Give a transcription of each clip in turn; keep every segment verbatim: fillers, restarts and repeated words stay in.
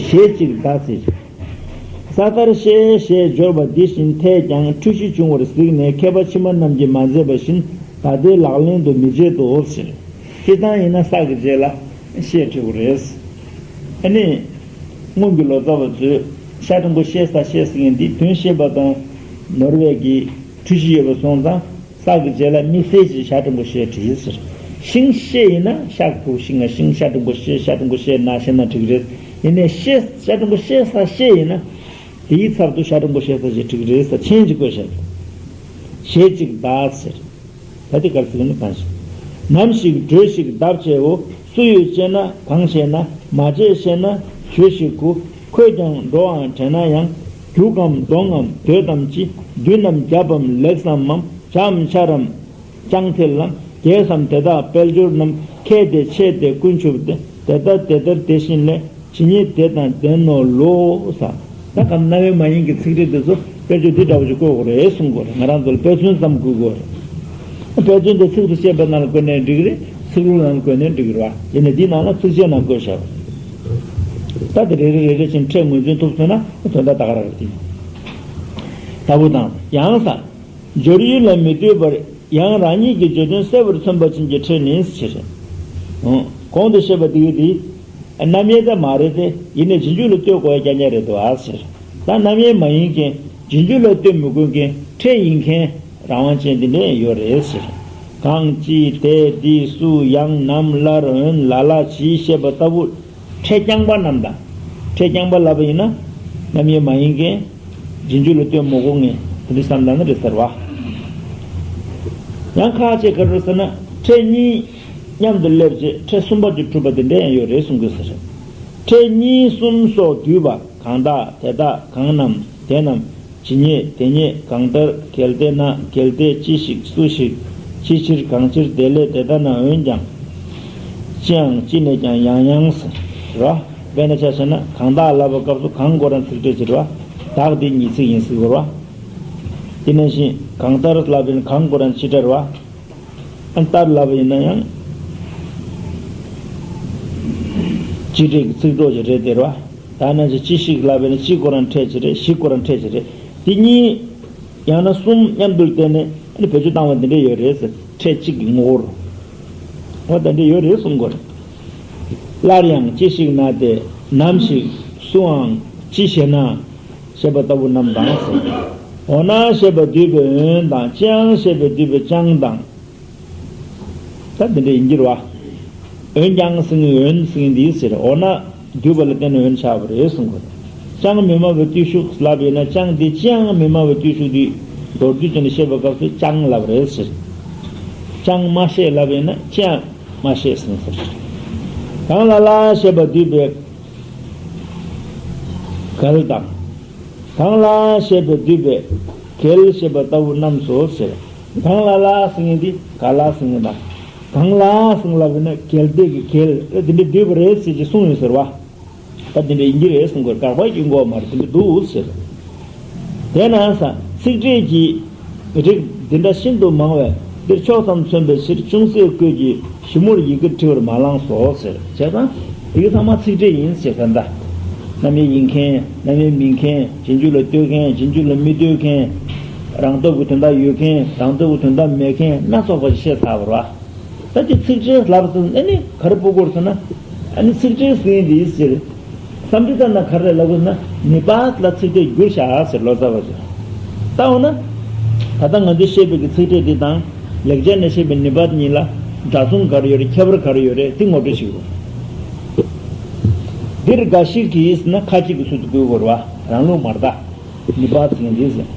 ཞེས་གཅིག་གདགས་ཟེར། ས་ལྟར་ཤེས་ཞེས་སྦྱོར་བ་འདི་བཞིན་འཐད་ཀྱང་འཁྲུལ་གཞི་འབྱུང་བར་གཟིགས་ནས་མཁས་པ་ཕྱི་མ་རྣམས་ཀྱིས་མ་མཛད་པ་བཞིན་ད་ལྟའི་ལག་ལེན་དུ་མི་བྱེད་དོ་ཟེར། སྤྱིར་བཏང་ཡིན་ན་ས་གི་རྗེས་ལ་ཤེས་བྲིས་དགོས་རེད། ཨ་ནི། སྔོན་གྱི་ལོ་ཙཱ་བ་ཚོས་ཤ་སྤྲིན་པོ་ཤེས་ས་ཤེས་ཟེར་མཁན་འདི་དོན་ཤེས་པ་དང་ནོར་བས་ཀྱི་འཁྲུལ་གཞི་ཡོད་པ་སོང་ཙང་། ས་གི་རྗེས་ལ་དམིགས་བསལ་གྱི་ཤ་སྤྲིན་པོ་ཤེས་བྲིས་ཟེར། ཤིང་ཤེས་ཡིན་ན་ཤ་གི་ཕུག་ཤིང་ང་ཤིང་ཤ་སྤྲིན་པོ་ཤེས་ཤ་སྤྲིན་པོ་ཤེས་ན་ཤེས་ན་འགྲིག་རེད། ཡིན་ནའི་ཤེས་ཤ་སྤྲིན་པོ་ཤེས་ས་ཤེས་ཡིན་ན། དེའི་ཚབ་ཏུ་ཤ་སྤྲིན་པོ་ཤེས་ས་ཞེས་འགྲིག་རེད་ས་མཆན་ཅིག་བཀོད་བཞག་ཞེས་གཅིག་གདགས་ཟེར། ད་དེ་གར་ཚིག་ནི་གང་ཞིག་ནམ་ཞིག་གྲོས་ཤིག་གདབ་བྱའོ། སུ་ཡོད་ཅེ་ན་གང་ཞེ་ན། མ་བྱེད་ཤེ་ན་བྱོས་ཤིག་གུ། ཁོས་ཀྱང་འགྲོའང་དྲན་ན་ཡང་། རྒྱུག་གམ་འདོང་ངམ་སྡོད་དམ་ཅི། མདུན་ནམ་རྒྱབ་བམ་ལེགས་སམ་མམ། བྱའམ་ཆར་རམ་ཅང་ཐལ་ལམ། རྒྱས་སམ་དེ་དག་དཔལ་འབྱོར་རྣམས། ཁྱད་དེ་ཆེ་སྟེ་ཀུན་ཆུབ་སྟེ། དེ་ལྟ་དེ་ལྟར་དེ་བཞིན་ལས། ཇི་སྙེད་དེ་དང་ལྡན་ནོ་ལོ། ས། ད་གམ་རྣམ་དབྱེ་མ་ཡིན་གྱི་ཚིག་རིས་དེ་ཚོ་དཔེར་བརྗོད་འདི་འདྲ་བོ་ཞིག་བཀོད་དགོས་རེད་གསུང་དགོས་རེད། ང་རང་ཚོ་ལ་དཔེ་མཚོན་ཙམ་བཀོད་དགོས་རེད། དཔེ་མཚོན་དེ་ཚིག་ཏུ་བཤད་པ་ནང་ལ་བཀོད་ནའི་འགྲིག་རེད། ཚིག་ལྷུག་ནང་ལ་བཀོད་ནའི་འགྲིག་རེད་བ། ཡིན་ནའི་འདིའི་ནང་ལ་ཚིགས་བཅད་ནང་བཀོད་བཞག་ད་དེ་རེ་རེ་རེ་རེ་བཞིན་ཕྲད་ངོས་འཛིན་ཐུབ་སོང་ན་དོན་དག་ད་ག་རང་རེད། དེ་ལྟ་བུ་དང་ཡང་ས། སྦྱོར་ཡུལ་ལ་མི་ལྟོས་པར་ཡང་རང་ཉིད་ཀྱི་བརྗོད་དོན་གསལ་བར་མཚོན་པ་ཅན་གྱི་ཕྲད་ནི་ཕྱིར། གོང་དུ་བཤད་པ་འདི་ཡོད་དེ། རྣམ་དབྱེ་ད་མ་རེད་དེ། ཡིན་ནའི་རྗེས་འཇུག་ལ་ལྟོས་དགོས་ཡ་རྐྱང་རྐྱང་རེད་འདུག་ཨ་ཟེར། ད་རྣམ་དབྱེ་མ་ཡིན་མཁན། རྗེས་འཇུག་ལ་ལྟོས་མི་དགོས་མཁན། ཕྲད་ཡིན་མཁན། རང་དབང་ཅན་འདི་འདྲ་ཡོད་རེད་ཟེར། གང་ཅི་དེ་འདི་སུ་ཡང་ནམ་སླར་འོན་ལ་ལ་ཇི་བཤད་པ་ལྟ་བུ། ཕྲད་རྐྱང་པ་རྣམས་དང་། ཕྲད་རྐྱང་པ་ལབ་པ་ཡིན་ན། རྣམ་དབྱེ་མ་ཡིན་མཁན། རྗེས་འཇུག་ལ་ལྟོས་མི་དགོས་མཁན། དེ་འདྲ་བསམ་ན་ནི་རེད་ཟེར་བ། ཡང་ཁ་ཅིག་ག་རེ་ཟེར་ན། ཕྲད་གཉིས་མཉམ་དུ་སླེབས་རྗེས་ཕྲད་གསུམ་པ་དེ་གྲུབ་པ་དེ་འདྲ་ཡང་ཡོད་རེད་གསུང་གི་ཟེར། ཕྲད་གཉིས་གསུམ་སོགས་འདུས་པ་གང་དག་དེ་དག་གང་རྣམས་དེ་རྣམས། ཇི་སྙེད་དེ་སྙེད་གང་ལྟར་གལ་ཏེ་ན་གལ་ཏེ་ཅི་ཞིག་སུ་ཞིག་ཅི་ཕྱིར་གང་ཕྱིར་དེ་ལས་དེ་ལྟ་ན་འོན་ཀྱང་། ཅི་ཡང་ཅི་ནས་ཀྱང་ཡང་ཡང་ཟེར་བ། དཔེར་ན་ཆ་བཞག་ན་གང་དག་ལབ་པའི་སྐབས་སུ་གང་ཁོ་རང་ཚིག་ཕྲད་ཅིག་རེད་བ། དག་འདི་ཉིས་ཚིག་ཡིན་ཟེར་དགོས་རེད་བ། དེ་ནང་བཞིན་གང་ལྟར་ལབ་པའི་གང་ཁོ་རང་སྤྱི་སྒྲ་རེད་བ། ཨ་ལྟར་ལབ་པ་ཡིན་ན་ཡང་། སྤྱི་སྒྲ་གི་ཚིག་གྲོགས་ཅིག་རེད་དེ་རེད་བ། ད་ནང་བཞིན་ཅི་ཞིག་ལབ་པ་ཡིན་ན་ཅི་ཁོ་རང་ཕྲད་ཅིག་རེད། ཞིག་ཁོ་རང་ཕྲད་ཅིག་རེད། དེ་གཉིས། ཡང་ན་གསུམ་མཉམ་དུ་བསྡད་ནས་ཨ་ནི་བེད་སྤྱོད་བཏང་བ་འདི་འདྲ་ཡོད་རེད་ཟེར། ཕྲད་གཅིག་གི་ངོ་བོར། འོ་དེ་འདྲ་ཡོད་རེད་གསུང་དགོས་རེད། སླར་ཡང་ཅི་ཞིག་ན་སྟེ་ནམ་ཞིག་སུའང་ཅི་ཞེ་ན། ཞེས་པ་ལྟ་བུ་རྣམས་དང་ཟེར། འོ་ན་ཞེས་པ་བསྡུས་པའི་འོན་དང་ཅི་ཡང་ཞེས་པ་བསྡུས་པའི་ཅང་དང་། ད་འདི་འདྲ་ཡིན་གྱི་རེད་བ། འོན་ཀྱང་ཟེར་ནས་འོན་ཟེར་མཁན་འདི་ཟེར། འོ་ན་བསྡུས་པ་ལ་བརྟེན་ནས་འོན་ཆགས་པ་རེད་གསུང་དགོས། ཅང་མི་སྨྲ་བའི་བརྟུལ་ཞུགས་ལབ་ཡོད་ན་ཅང་འདི་ཅི་ཡང་མི་སྨྲ་བའི་བརྟུལ་ཞུགས་འདི་མདོར་བསྡུས་བྱས་ནས་བཤད་པའི་སྐབས་སུ་ཅང་ལབ་རེད་ཟེར། ཅང་མ་ཤེས་ལབ་ཡོད་ན་ཅི་ཡང་མ་ཤེས་ཟེར་ཟེར། གང་ལ་ལ་ཞེས་པ་བསྡུས་པའི་གལ་དང་། གང་ལ་ཞེས་པས་བསྡུས་པའི་གལ་ཞེས་པ་ལྟ་བུ་རྣམས་སོ་ཟེར། གང་ལ་ལ་ཟེར་མཁན་འདི་ག་ལ་ཟེར་མཁན་དང་། གང་ལ་ཟེར་ལབ་པ་ན་གལ་ཏེ་གི་གལ་ཨེ་འདི་འདྲ་བསྡུས་པ་རེད་ཟེར་གྱི་གསུངས་ཡོད་ཟེར་བ། ད་འདི་འདྲ་ཡིན་གྱི་རེད་གསུང་དགོས། དགག་པ་ཡིན་དགོས་མ་རེད། འདི་འདྲ་འདུག་ཟེར། དེས་ན་ས་ཚིག་ཕྲད་ཀྱི་རིགས་འདི་འདྲ་ཤིན་ཏུ་མང་བས་འདིར་ཕྱོགས་ཙམ་མཚོན་པའི་ཕྱིར་ཅུང་ཟད་བཀོད་ཀྱི་ཞིབ་མོར་ཡི་གེར་བྲི་བར་མ་ལངས་སོ་ཟེར། བྱས་ཙང་དེ་གི་ཚང་མ་ཚིག་ཕྲད་ཡིན་ཟེར་ག་འདྲ། རྣམ་དབྱེ་ཡིན་མཁན། རྣམ་དབྱེ་མིན་མཁན། རྗེས་འཇུག་ལ་ལྟོས་མཁན། རྗེས་འཇུག་ལ་མི་ལྟོས་མཁན། རང་སྟོབས་ཀྱི་དོན་དག་ཡོད་མཁན། རང་སྟོབས་ཀྱི་དོན་དག་མེད་མཁན་སྣ་ཚོགས་པ་ཞིག་བཤད་ཚར་བ་རེད་བ། ད་དེ་ཚིག་ཕྲད་ལབ་སོང་ཨ་ནི་ག་རེ་སྤུ་གུར་སོང་ན། ཨ་ནི་ཚིག་ཕྲད་ཟེར་འདི་ཟེར། བསམ་གྲུབ་ལྟར་ན་ག་རེ་ལབ་དགོས་ན་ནི་པཱད་ལ་ཚིག་ཕྲད་བསྒྱུར་བཞག་ཟེར་ལོ་ཙཱ་བ་ཚོས། ད་འོ་ན། ད་ལྟ་ང་ཚོས་བཤད་པའི་གི་ཚིག་ཕྲད་འདི་དང་། ལེགས་སྦྱར་ནས་བཤད་པའི་ནི་པཱད་གཉིས་ལ་འདྲ་མཚུངས་ག་རེ་ཡོད་རེད། ཁྱད་པར་ག་རེ་ཡོད་རེད། དེ་ངོ་སྤྲོད་བྱེད་དགོས། འདིར་འགའ་ཞིག་གིས་ཟེར་ན་ཁ་ཅིག་གི་ཚུལ་དུ་བཀོད་དགོས་རེད་བ། རང་ལུགས་མ་རེད་ད། ནི་པཱད་ཟེར་མཁན་འདི་ཟེར།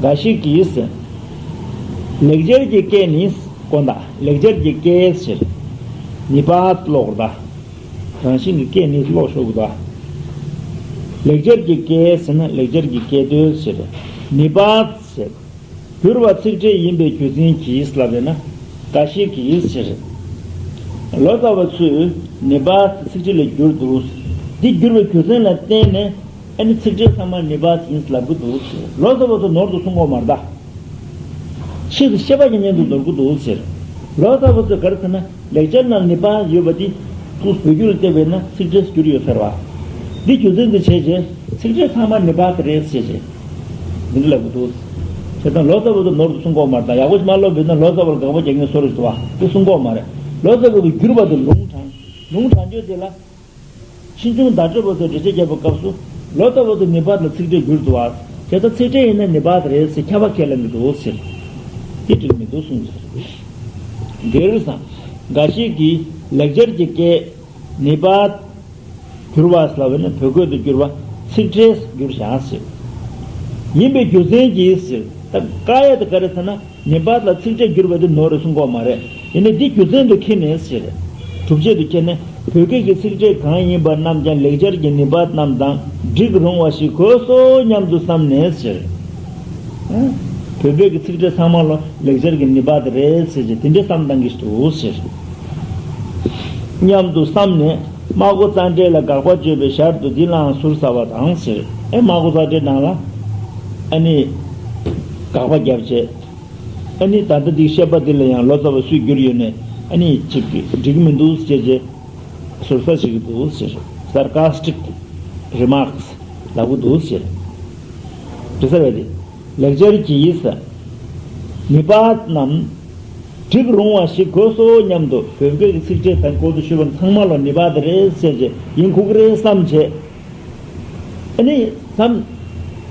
འགའ་ཞིག་གིས་ཟེར། ལེགས་སྦྱར་གྱི་སྐད་ནི་དཀོན་ད། ལེགས་སྦྱར་གྱི་སྐད་ཟེར། ནི་པཱད་ཀློག་རེད་ད། རང་བཞིན་གྱི་སྐད་ནི་ཀློག་ཆོག་གི་འདུག་ཨ། ལེགས་སྦྱར་གྱི་སྐད་ཟེར་ན་ལེགས་སྦྱར་གྱི་སྐད་དོད་ཟེར། ནི་པཱད་ཟེར། བསྒྱུར་བ་ཚིག་ཕྲད་ཡིན་པའི་རྒྱུ་མཚན་གྱིས་ལབ་ཡོད་ན། འགའ་ཞིག་གིས་ཟེར། ལོ་ཙཱ་བ་ཚོས་ནི་པཱད་ཚིག་ཕྲད་ལ་བསྒྱུར་འདུག་འདི་བསྒྱུར་བའི་རྒྱུ་མཚན་ལ་བརྟེན་ནས་ཨ་ནི་ཚིག་ཕྲད་ཚང་མ་ནི་པཱད་ཡིན་ལབ་ཀྱི་འདུག་ཟེར། ལོ་ཙཱ་བ་ཚོ་ནོར་དུ་གསུང་གི་མ་རེད་ད། ཕྱིས་སུ་བཤད་པ་ཉན་ཉན་དུ་ནོར་གྱི་འདུག་ཟེར། ལོ་ཙཱ་བ་ཚོས་ག་རེ་ཟེར་ན་ལེགས་སྦྱར་ནང་ནི་པཱད་ཡོད་པ་དེ་ཚུར་བོད་བསྒྱུར་ལ་བལྟས་པས་ན་ཚིག་ཕྲད་སུ་བསྒྱུར་ཡོད་ཟེར་བ། འདི་རྒྱུ་མཚན་དུ་བྱས་རྗེས་ཚིག་ཕྲད་ཚང་མ་ནི་པཱད་རེད་ཟེར་རྗེས་འདི་འདྲ་ལབ་གི་འདུག་བྱས་ཙང་ལོ་ཙཱ་བ་དུ་ནོར་དུ་གསུང་གོ་མ་རེད། ད་ཡག་པོ་ཞིག་མ་ཀློག་པས་ན་ལོ་ཙཱ་བ་ལ་དགག་པ་རྒྱག་མཁན་བཟོ་རེད་འདུག་བ། དེ་གསུང་གོ་མ་རེད། ལོ་ཙཱ་བ་གི་བསྒྱུར་བ་དུ་ལུང་དྲངས། ལུང་དྲངས་རྒྱུ་དེ་ལ། ཕྱིས་འབྱུང་བརྡ་སྤྲོད་པ་ཚོས་འགྲེལ་བཤད་བརྒྱབ་པའི་སྐབས་སུ། ལོ་ཙཱ་བ་དུ་ནི་པཱད་ལ་ཚིག་ཕྲད་བསྒྱུར་འདུག་བ། བྱས་ཙང་ཚིག་ཕྲད་ཡིན་ན་ནི་པཱད་རེད་ཟེར་ཁྱབ་པ་ཁས་ལེན་གྱི་འདུག་ཟེར། དེ་འགྲིག་མི་འདུག་གསུངས་ཟེར། དེར་སང་འགའ་ཞིག་གིས་ལེགས་སྦྱར་གྱི་སྐད་ནི་པཱད་བསྒྱུར་བ་ལབ་པ་ནི་བོད་སྐད་དུ་བསྒྱུར་བ་ཚིག་ཕྲད་བསྒྱུར་བཞག་ཟེར། ཡིན་པའི་རྒྱུ་མཚན་གྱིས་ཟེར། ད་བཀག་ཡ་དེ་ག་རེ་ཟེར་ན། ནི་པཱད་ལ་ཚིག་ཕྲད་བསྒྱུར་བ་དེ་ནོར་རེད་གསུང་གོ་མ་རེད། ཡིན་ནའི་འདི་རྒྱུ་མཚན་དུ་འཁྱེར་ནས་ཟེར། སྒྲུབ་བྱེད་དུ་འཁྱེར་ནས་བོད་སྐད་ཀྱི་ཚིག་ཕྲད་གང་ཡིན་པ་རྣམས་ཀྱང་ལེགས་སྦྱར་གྱི་ནི་པཱད་རྣམས་དང་འགྲིག་རུང་བ་ཞིག་དགོས་སོ་སྙམ་དུ་བསམ་ནས་ཟེར། བོད་སྐད་ཀྱི་ཚིག་ཕྲད་ཚང་མ་ལ་ལེགས་སྦྱར་གྱི་ནི་པཱད་རེད་ཟེར་གྱི་དེ་འདྲའི་བསམ་སྟངས་ཀྱི་འདུག་ཟེར། སྙམ་དུ་བསམ་ནས་སྨྲ་སྒོ་རྩ་འགྲེལ་ལ་དགག་པ་བརྗོད་པའི་ཞར་དུ་འདི་ལའང་ཟུར་ཟ་བ་དང་ཟེར། ཨེ་སྨྲ་སྒོ་རྩ་འགྲེལ་ནང་ལ་ཨ་ནི་དགག་པ་བརྒྱབ་བྱས། ཨ་ནི་ད་ལྟ་འདི་བཤད་པ་འདི་ལ་ཡང་ལོ་ཙཱ་བ་སུས་བསྒྱུར་ཡོད་ནས་ཨ་ནི་ཅིག་འགྲིག་མི་འདུག་ཟེར་བྱས་ཟུར་ཟ་བྱེད་ཀྱི་འདུག་ཟེར། Sarcastic remarks ལབ་ཀྱི་འདུག་ཟེར། འདི་ས་བས་དེ་ལེགས་སྦྱར་གྱིས་ནི་པཱད་རྣམས་འགྲིག་རུང་བ་ཞིག་དགོས་སོ་སྙམ་དུ་བོད་སྐད་ཀྱི་ཚིག་ཕྲད་དང་སྐོར་དུ་ཞུས་པ་ཚང་མ་ལ་ནི་པཱད་རེད་ཟེར་བྱས་ཡིན་ཁུག་རེད་བསམ་བྱས། ཨ་ནི་བསམ།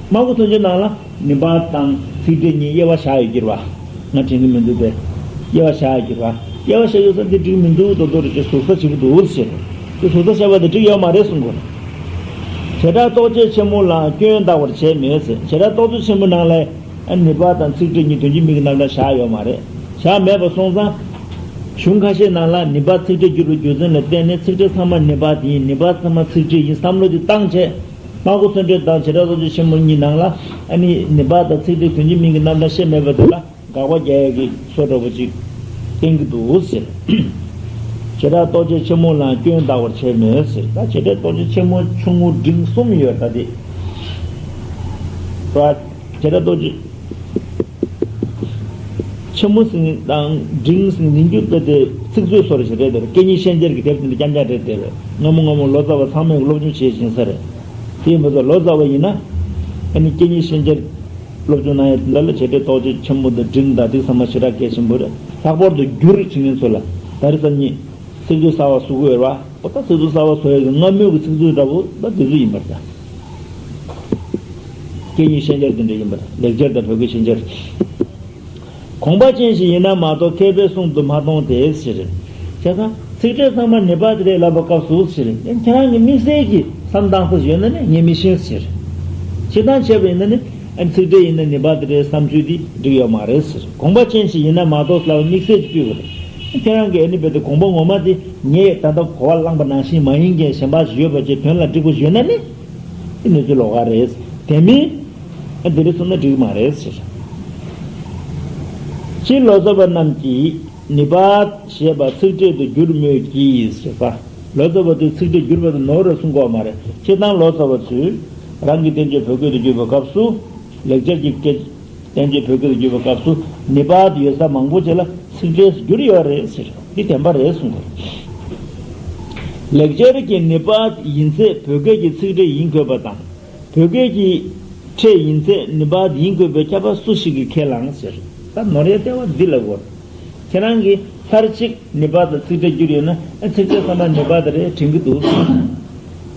སྨྲ་སྒོ་མཚོན་བྱེད་ནང་ལ་ནི་པཱད་དང་ཚིག་ཕྲད་གཉིས་དབྱེ་བ་བཞག་ཡོད་ཀྱི་རེད་བ། ང་དྲན་གྱི་མི་འདུག་པས། དབྱེ་བ་བཞག་ཡོད་ཀྱི་རེད་བ། དབྱེ་བ་བཞག་ཡོད་ས་འདི་འགྲིག་མི་འདུག་དོ་དོ་རེ་ཅེས་ཟུར་ཟ་བྱེད་ཀྱི་འདུག་ཟེར། དེ་ཟུར་ཟ་བྱས་པ་དེ་འགྲིག་ཡོད་མ་རེད་གསུང་གོ། བྱེ་བྲག་རྟོགས་བྱེད་ཆེན་མོ་ལའང་སྐྱོན་བཏགས་པར་བྱས་མེད་ཟེར། བྱེ་བྲག་རྟོགས་བྱེད་ཆེན་མོ་ནང་ལ་ཨ་ནི་པཱད་དང་ཚིག་ཕྲད་གཉིས་དོན་གཅིག་མིང་གི་རྣམ་གྲངས་བཞག་ཡོད་མ་རེད། བཞག་མེད་པ་སོང་ཙང་། གཞུང་ཁ་ཤས་ནང་ལ་ནི་པཱད་ཚིག་ཕྲད་བསྒྱུར་བའི་རྒྱུ་མཚན་ལ་བརྟེན་ནས་ཚིག་ཕྲད་ཚང་མ་ནི་པཱད་ཡིན། ནི་པཱད་ཚང་མ་ཚིག་ཕྲད་ཡིན་བསམ་བློ་དེ་བཏང་བྱས། སྨྲ་སྒོ་མཚོན་བྱེད་དང་བྱེ་བྲག་རྟོགས་བྱེད་ཆེན་མོ་གཉིས་ནང་ལ་ཨ་ནི་ནི་པཱད་དང་ཚིག་ཕྲད་དོན་གཅིག་མིང་གི་རྣམ་གྲངས་བཤད་མེད་པ་དེ་ལ་དགག་པ་རྒྱག་ཡག་གི་བཟོ་འདྲ་པོ་ཅིག་བསྟན་གྱི་འདུག་ཟེར། བྱེ་བྲག་རྟོགས་བྱེད་ཆེན་མོ་ལའང་སྐྱོན་བཏགས་པར་བྱས་མེད་ཟེར། ད་བྱེ་བྲག་རྟོགས་བྱེད་ཆེན་མོ་ཆུང་ངུ་འབྲིང་གསུམ་ཡོད་ད་དེ། བྱེ་བྲག་རྟོགས་བྱེད། ཆེན་མོ་ཟེར་དང་འབྲིང་ཟེར་ཡིན་རྒྱུ་དཔེ་དེ་ཚིག་མཛོད་སོགས་རེ་ཞིག་རེད་དེ། སྐད་གཉིས་ཤན་སྦྱར་གྱི་དེབ་དེ་འདྲ་རྐྱང་རྐྱང་རེད་དེ། སྔ་མོ་སྔ་མོ་ལོ་ཙཱ་བ་ཚང་མས་སློབ་སྦྱོང་བྱེད་བཞིན་ས་རེད། དེ་ཡིན་པ་ཚོ་ལོ་ཙཱ་བ་ཡིན་ན་ཨ་ནི་སྐད་གཉིས་ཤན་སྦྱར་སློབ་སྦྱོང་གནང་ཡ་དེ་འདྲ་ལ་བྱེ་བྲག་རྟོགས་བྱེད་ཆེན་མོ་དང་འབྲིང་དང་དེ་ཚང་མ་ཞེ་དྲག་གལ་ཆེན་པོ་རེད། ལྷག་པར་དུ་བསྒྱུར་བྱེད་མཁན་ཚོ་ལ་ད་རེས་སང་ཉིན་ཚིག་མཛོད་གསར་པ་བཟོ་དགོས་རེད་བ། ཨོ་ད་ཚིག་མཛོད་གསར་པ་བཟོ་ཡ་གི་སྔ་མོའི་གི་ཚིག་མཛོད་འདྲ་པོ་ད་དེ་ཚོ་ཡིན་པར་ད། སྐད་གཉིས་ཤན་སྦྱར་དེ་འདྲ་ཡིན་པར་ལེགས་སྦྱར་དང་བོད་སྐད་ཤན་སྦྱར། དགོངས་པ་ཅན་ཞིག་ཡིན་ན་མ་གཏོགས་མཁས་པའི་གསུང་དུ་མ་མཐོང་སྟེ་ཟེར། བྱས་ཙང་ཚིག་ཕྲད་ཚང་མ་ནི་པཱད་རེད་ལབ་པའི་སྐབས་སུ་ཟེར། ཁྱེད་རང་གི་དམིགས་བསལ་གྱི་བསམ་སྟངས་ཤིག་ཡོད་ན་ནི་ངས་མི་ཤེས་ཟེར། སྤྱིར་བཏང་བྱས་པ་ཡིན་ན་ནི་ཨ་ནི་ཚིག་ཕྲད་ཡིན་ན་ནི་པཱད་རེད་བསམ་ཚུལ་འདི་འགྲིག་ཡོད་མ་རེད་ཟེར། དགོངས་པ་ཅན་ཞིག་ཡིན་ན་མ་གཏོགས་ལབ་དམིགས་བསལ་གྱི་སྤུས་པ་རེད། ཁྱེད་རང་གི་ཨ་ནི་རྦད་དེ་དགོངས་པ་ངོ་མ་དེ་ངས་ད་ལྟ་གོ་བ་བླངས་པ་ནང་བཞིན་མ་ཡིན་མཁན་གཞན་པ་ཞིག་ཡོད་པ་ཅེས་དོན་ལ་འགྲིག་པ་ཞིག་ཡོད་ན་ནི། དེ་གནས་ཚུལ་ལོགས་ཀ་རེད། དེ་མིན། ཨ་འདི་རེད་སོང་ན་འགྲིག་མ་རེད་ཟེར། སྤྱིར་ལོ་ཙཱ་བ་རྣམས་ཀྱིས་ནི་པཱད་ཞེས་པ་ཚིག་ཕྲད་དུ་བསྒྱུར་མོད་ཀྱི་ཟེར་བ། ལོ་ཙཱ་བ་དེ་ཚིག་ཕྲད་བསྒྱུར་བ་དེ་ནོར་རེད་གསུང་གོ་མ་རེད། སྤྱིར་བཏང་ལོ་ཙཱ་བ་ཚོས་རང་གི་བསྟན་བཅོས་བོད་སྐད་དུ་བསྒྱུར་བའི་སྐབས་སུ། ལེགས་སྦྱར་གྱི་སྐད། བསྟན་བཅོས་བོད་སྐད་དུ་བསྒྱུར་བའི་སྐབས་སུ་ནི་པཱད་ཡོད་ས་མང་པོ་ཅིག་ལ་ཚིག་ཕྲད་བསྒྱུར་ཡོད་རེད་ཟེར། འདི་བདེན་པ་རེད་གསུངས་པ་རེད། ལེགས་སྦྱར་གྱི་ནི་པཱད་ཡིན་ཚད་བོད་སྐད་ཀྱི་ཚིག་ཕྲད་ཡིན་དགོས་པ་དང་། བོད་སྐད་ཀྱི་ཕྲད་ཡིན་ཚད་ནི་པཱད་ཡིན་དགོས་པའི་ཁྱབ་པ་སུ་ཞིག་གིས་ཁས་བླངས་ཟེར། ད་ནོར་ཡ་ལྟེ་བ་འདི་ལ་གོ། ཁྱེད་རང་གིས་ལྷར་གཅིག་ནི་པཱད་ལ་ཚིག་ཕྲད་བསྒྱུར་ཡོད་ན་ཨ་ཚིག་ཕྲད་ཚང་མ་ནི་པཱད་རེད་དྲན་གྱི་འདུག་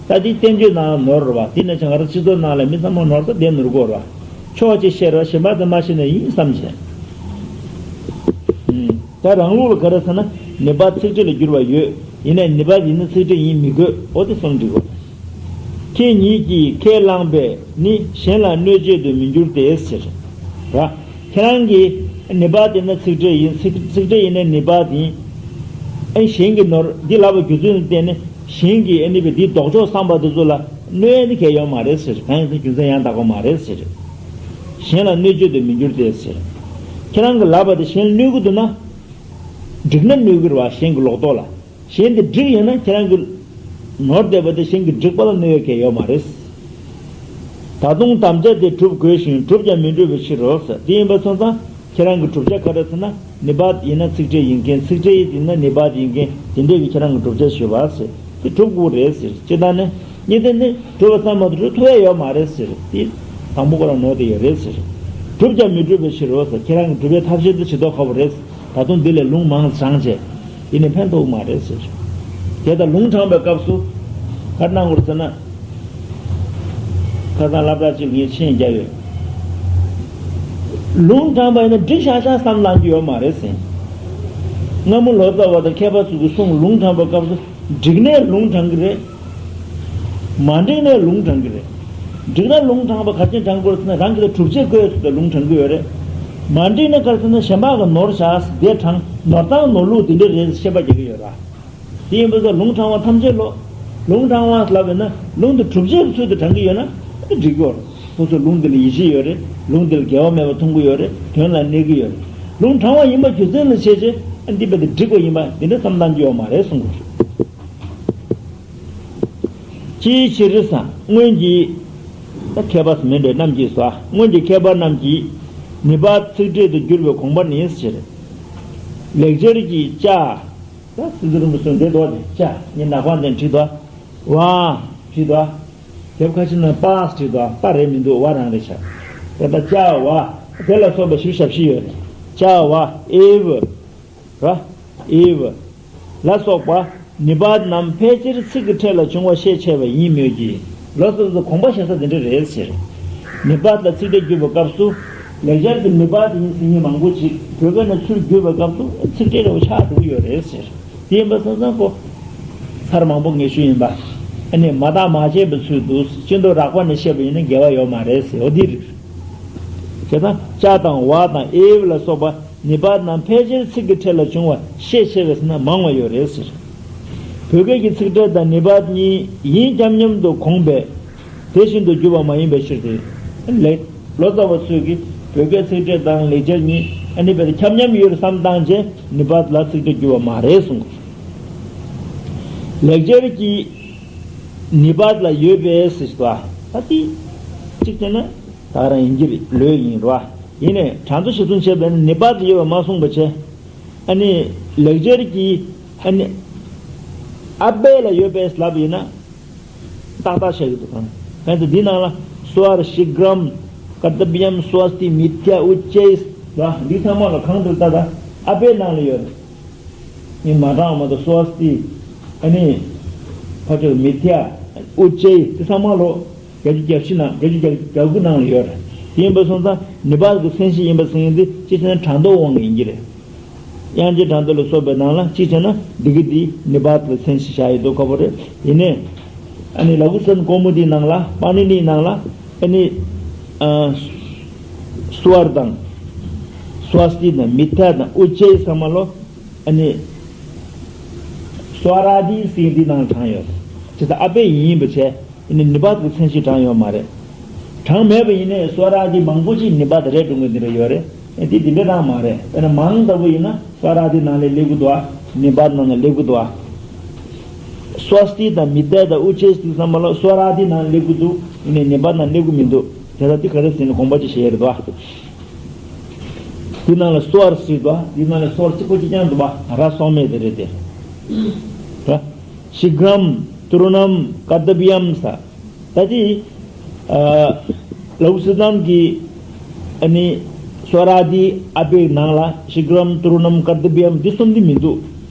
ད་འདི་བསྟན་བཅོས་ནང་ནོར་རེད་བ། དེ་ནས་ཆ་ང་རང་སྤྱི་ཚོགས་ནང་ལ་མི་ཚང་མ་ནོར་ས་བསྡད་ནོར་གོ་རེད་བ། ཕྱོགས་གཅིག་བཤད་རེད་བ། གཞན་པ་དེ་མ་བཤད་ན་ཡིན་བསམ་བྱས། ཨུམ། ད་རང་ལུགས་ལ་ག་རེ་ཟེར་ན་ནི་པཱད་ཚིག་ཕྲད་ལ་བསྒྱུར་བ་ཡོད། ཡིན་ནའི་ནི་པཱད་ཡིན་ན་ཚིག་ཕྲད་ཡིན་མི་དགོས། འོ་དེ་གསུངས་འགྲིག་གོ། ཁྱེད་ཉིད་ཀྱིས་ཁས་བླངས་པས་ནི་གཞན་ལ་གནོད་བྱེད་དུ་མི་འགྱུར་ཏེ་ཟེར། ར། ཁྱེད་རང་གིས་ནི་པཱད་དེ་ན་ཚིག་ཕྲད་ཡིན། ཚིག་ཚིག་ཕྲད་ཡིན་ན་ནི་པཱད་ཡིན། ཨ་གཞན་གྱི་ནོར་འདི་ལབ་པའི་རྒྱུ་མཚན་ལ་བརྟེན་ནས་གཞན་གྱིས་ཨ་ནི་བའི་འདིའི་ལྡོག་ཕྱོགས་བསམ་པ་དེ་ཚོ་ལ་གནོད་ནི་གལ་ཡོད་མ་རེད་ཟེར། གང་ཡིན་ཟེར་རྒྱུ་མཚན་ཡང་དག་པ་མ་རེད་ཟེར། གཞན་ལ་གནོད་བྱེད་དུ་མི་འགྱུར་ཏེ་ཟེར། ཁྱེད་རང་གིས་ལབ་པ་དེ་གཞན་ལ་གནོད་ཀྱི་འདུག་ན། འགྲིག་ན་གནོད་ཀྱི་རེད་བ། གཞན་གྱི་ལོག་རྟོག་ལ། གཞན་དེ་འགྲིག་ཡོད་ན་ཁྱེད་རང་གི་ནོར་བསྡད་པ་དེ་གཞན་གྱི་འགྲིག་པ་ལ་གནོད་ཡོད་མཁན་ཡོད་མ་རེད། ད་དུང་དམ་བཅའ་དེ་གྲུབ་དགོས་ཤིང་གྲུབ་ཀྱང་མི་འགྲུབ་པའི་ཕྱིར་རོ་ཟེར། དེ་ཡིན་པ་སོང་ཙང་ཁྱེད་རང་གི་བསྒྲུབ་བྱ་ག་རེ་ཟེར་ན་ནི་པཱད་ཡིན་ན་ཚིག་ཕྲད་ཡིན་མཁན། ཚིག་ཕྲད་ཡིན་ན་ནི་པཱད་ཡིན་མཁན་དེ་འདྲས་ཀྱི་ཁྱེད་རང་གི་བསྒྲུབ་བྱ་ཞུས་པ་ཟེར། དེ་གྲུབ་དགོས་རེད་ཟེར། སྤྱིར་བཏང་ནི་ གཉིས་ལྡན་ནི་གྲུབ་པ་ཙམ་མ་གཏོགས་གྲུབ་ཐུབ་ཡ་ཡོད་མ་རེད་ཟེར། དེ་དང་པོ་ཁོ་རང་ནོར་དེ་ཡོད་རེད་ཟེར། གྲུབ་ཀྱང་མི་འགྲུབ་པའི་ཕྱིར་རོ་ཟེར། ཁྱེད་རང་གི་གྲུབ་པའི་ཐབས་ཤེས་དེ་ཇི་ལྟར་ཁོ་བོ་རེད། ད་དུང་འདི་ལས་ལུང་མང་དུ་དྲངས་བྱས། ཡིན་ནའི་ཕན་ཐོགས་མ་རེད་ཟེར། དེ་ལྟར་ལུང་དྲངས་པའི་སྐབས་སུ་ག་རེ་གནང་དགོས་ཟེར་ན། ཁ་སང་སློབ་གྲྭ་གཅིག་ངས་མཆན་བརྒྱབ་ཡོད། ལུང་དྲངས་པ་ཡིན་ན་འགྲིག་ཤག་ཤག་བསམ་ལངས་རྒྱུ་ཡོད་མ་རེད་ཟེར། སྔ་མོ་ལོ་ཙཱ་བ་དང་མཁས་པ་ཚོ་གི་གསུང་ལུང་དྲངས་པའི་སྐབས་སུ་འགྲིག་ནའི་ལུང་དྲངས་ཀྱི་རེད། མ་འགྲིག་ནའི་ལུང་དྲངས་ཀྱི་རེད། འགྲིག་ན་ལུང་དྲངས་པ་ག་རེ་བྱས་དྲངས་དགོས་ཟེར་ན། རང་གི་ལ་གྲུབ་ཆ་བཀོད་ཟེར་ཏེ་ལུང་དྲངས་ཀྱི་ཡོད་རེད། མ་འགྲིག་ན་ག་རེ་ཟེར་ན་གཞན་པ་གི་ནོར་བཞག་ཟེར་དེ་དྲངས། ནོར་སྟངས་ནོར་ལུགས་དེ་འདྲ་རེད་ཟེར་ཤེས་པ་རྒྱག་གི་ཡོད་ར། དེ་ཡིན་པ་ཚོ་ལུང་དྲངས་པ་ཐམས་ཅད་ལོ། ལུང་དྲངས་པ་ལབ་ཡོད་ན་ལུང་དེ་གྲུབ་ཆའི་ཚུལ་དུ་དྲངས་ཀྱི་ཡོད་ན་ཨ་འགྲིག་གི་ཡོད་རེད། ཁོ་ཚོ་ལུང་དེ་ལ་ཡིད་ཆེས་ཡོད་རེད། ལུང་དེ་ལ་འགལ་བ་མེད་པ་མཐོང་གི་ཡོད་རེད། དོན་ལ་གནས་ཀྱི་ཡོད་རེད། ལུང་དྲངས་པ་ཡིན་པ་རྒྱུ་མཚན་ལ་བྱས་བྱས་ཨ་འདི་དཔེ་དེ་འགྲིག་པ་ཡིན་པ་དེ་འདྲ་བསམ་བློ་བཏང་རྒྱུ་ཡོད་མ་རེད་གསུང་གི་རེད། ཅིའི་ཕྱིར་ཟེར། སྔོན་གྱི་ད་མཁས་པ་མི་འདྲ་རྣམས་ཀྱིས་ཟེར། སྔོན་གྱི་མཁས་པ་རྣམས་ཀྱིས་ནི་པཱ་ཏ་ཚིག་ཕྲད་དུ་བསྒྱུར་བའི་དགོངས་པ་ནི་ཟེར། ལེགས་སྦྱར་གྱི་ཅ། ད་སྲིད་རྩེ་རིན་པོ་ཆེས་འདི་འདོགས་ཏེ་ཅ། ངས་ནག་པང་དེ་བྲིས་འདུག་བ། བྲིས་འདུག་བ། རྒྱབ་ཁ་ཕྱེ་ན་པཱས་བྲིས་འདུག་བ། པ་རེད་མི་འདུག་བ་རང་རེད་ཤག་དེ་ད་ཅ་བ། དེ་ལ་སོགས་པ་བཞི་བཅུ་ཞེ་བཞི་ཡོད་རེད། ཅ་བ་ཨེ་བ། ར། ཨེ་བ། ལ་སོགས་པ་ནི་པཱ་ཏ་རྣམས་ཕལ་ཆེར་ཚིག་གི་ཕྲད་ལ་བྱུང་བ་ཤས་ཆེ་བ་ཡིན་མོད་ཀྱི། ལོ་སོ་སོ་དགོངས་པ་བཞེས་ས་དེ་འདྲ་རེད་ཟེར། ནི་པཱ་ཏ་ལ་ཚིག་ཕྲད་བསྒྱུར་བའི་སྐབས་སུ། ལེགས་སྦྱར་གྱི་ནི་པཱ་ཏ་ཡིན་ཟེར་མཁན་མང་པོ་ཅིག་བོད་སྐད་ནང་ཚུར་བསྒྱུར་བའི་སྐབས་སུ་ཚིག་ཕྲད་རེ་བ་ཆགས་འགྲོ་གི་ཡོད་རེད་ཟེར། དེ་ཡིན་པ་སོང་ཙང་ཁོ། ཚར་མང་པོ་ངེས་ཤོས་ཡིན་པ། ཨ་ནི་མ་བརྟགས་མ་དཔྱད་པའི་ཚུལ་དུ་སྤྱི་མདོ་རགས་པ་ནས་བཤད་པ་ཡིན་ན་འགལ་བ་ཡོད་མ་རེད་ཟེར། འོ་འདི་རེད། བྱས་ཙང་ཅ་དང་བ་དང་ཨེ་བ་ལ་སོགས་པ་ནི་པཱ་ཏ་རྣམས་ཕལ་ཆེར་ཚིག་གི་ཕྲད་ལ་བྱུང་བ་ཤས་ཆེ་བས་ཟེར་ན་མང་བ་ཡོད་རེད་ཟེར། བོད་སྐད་ཀྱི་ཚིག་ཕྲད་དང་ནི་པཱ་ཏ་གཉིས་ཡིན་སྐྱབས་མཉམ་དུ་དགོངས་པས། དེ་བཞིན་དུ་བསྒྱུར་བ་མ་ཡིན་པའི་ཕྱིར་ཏེ། ལེགས། ལོ་ཙཱ་བ་ཚོས་ཀྱིས་བོད་སྐད་ཚིག་ཕྲད་དང་ལེགས་སྦྱར་གཉིས་ཨ་ནི་དཔེ་ཁྱབ་མཉམ་ཡོད་བསམ་བཏང་རྗེས་ནི་པཱ་ཏ་ལ་ཚིག་ཕྲད་བསྒྱུར་བ་མ་རེད་གསུངས། ལེགས་སྦྱར་གྱི་ནི་པཱ་ཏ་ལ་ཡོད་པས་ཟེར་ཞིག་ད་ད་དེ་གཅིག་བྱས་ན་ད་རང་ཡིན་གྱི་རེད། ལོས་ཡིན་རོ། ཡིན་ནའི་དྲང་དུ་ཞིབ་ཚུལ་བྱས་པས་ན་ནི་པཱ་ཏ་ལ་ཡོད་པ་མ་གསུངས་པ་བྱས། ཨ་ནི་ལེགས་སྦྱར་གྱི་ཨ་ནི་ཨ་པེ་ལ་ཡོད་པས་ལབ་ཡིན་ན། ཏག་ཏག་བཤད་ཀྱི་འདུག་གང་། ཕན་ཚུན་འདི་ནང་ལ་སྭཱ་ཧར་ཤི་གྷྲམ་ཀརྟབྱམ་སྭ་སྟི་མི་ཐྱ་ཨུ་ཅེས་ལ་འདི་ཚང་མ་ལ་གང་འདུག་ལྟ་ད་ཨ་པེ་ནང་ལ་ཡོད། ངས་མ་དྲང་མ་གཏོགས་སྭ་སྟི་ཨ་ནི་ཕ་ཆོས་མི་ཐྱ་ཨུ་ཅེས་འདི་ཚང་མ་ལོ་བརྒྱད་ཅུ་གྱ་བཞི་ནང་བརྒྱད་ཅུ་གྱ་དགུ་ནང་ལ་ཡོད་རེད། དེ་ཡིན་པ་སོང་ཙང་ནི་པཱ་ཏ་གི་མཚན་གཞི་ཡིན་པ་ཟེར་མཁན་འདི་སྤྱི་བྱས་ན་དྲང་ལྡོག་དབང་གིས་ཡིན་གྱི་རེད། དབྱངས་ཅན་དྲང་ལྡོག་ལ་སོགས་པའི་ནང་ལ་གཅིག་བྱས་ན་འདི་གི་འདི་ནི་པཱ་ཏ་ལ་མཚན་གཞི་བཞག་ཡོད་འདུག་ཁ་པོ་རེད། ཡིན་ནའི་ཨ་ནི་ལ་ཀུ་སན་ཀོ་མུ་དིའི་ནང་ལ་པཱ་ནི་ནིའི་ནང་ལ་ཨ་ནི་ཨ་སྭཱ་ཧར་དང་སྭ་སྟི་དང་མི་ཐྱ་དང་ཨུ་ཅེ་ཚང་མ་ལོ་ཨ་ནི་སྭཱ་ཧར་ཨ་དི་ཟེར་འདི་ནང་ལ་དྲངས་ཡོད། ཅི་ལྟར་ཨ་པེ་ཡིན་པ་བྱས། ཨ་ནི་ནི་པཱ་ཏ་གི་མཚན་གཞི་དྲངས་ཡོད་མ་རེད། དྲངས་མེད་པ་ཡིན་ནའི་སྭཱ་ཧར་ཨ་དི་མང་པོ་ཅིག་ནི་པཱ་ཏ་རེད་འགྲོ་མཁན་དེ་འདྲ་ཡོད་རེད། ཨ་དེ་དེ་འདྲ་རང་མ་རེད། དཔེར་ན་མང་ལྟ་བུ་ཡིན་ན་སྭཱ་ཧར་ཨ་དི་ནང་ལ་སླེབས་ཀྱི་འདུག་ཨ། ནི་པཱ་ཏ་ནང་ལ་སླེབས་ཀྱི་འདུག་ཨ། སྭ་སྟི་དང་མི་ཐྱ་དང་ཨུ་ཅེ་སྟི་ཚང་མ་ལ་སྭཱ་ཧར་ཨ་དི་ནང་ལ་སླེབས་ཀྱི་འདུག་ཡིན་ནའི་ནི་པཱ་ཏ་ནང་སླེབས་ཀྱི་མི་འདུག་དེ་ལྟར་དེ་ག་རེ་ཟེར་ན་དགོངས་པ་ཅིག་བཞེས་ཡོད་རེད་འདུག་ཨ། དེ་ནང་ལ་སྭཱ་ཧར་ཟེར་འདུག་ཨ། དེ་ནང་ལ་སྭཱ་ཧར་གཅིག་པོ་གཅིག་རྐྱང་འདུག་པ། ར་སོགས་མེད་དེ་རེད་དེ། ར། ཤི་གྷྲམ་ཏུ་རུ་ནམ་ཀརྟབྱམ་ས། ད་དེ། ཨ། ལ་ཀུ་སི་ཏམ་གྱི་ཨ་ནི་སྭཱ་ཧར་ཨ་དི་ཨ་པེ་ནང་ལ་ཤི་གྷྲམ་ཏུ་རུ་ནམ་ཀརྟབྱམ་འདི་གསུམ་འདི་མི་འདུག་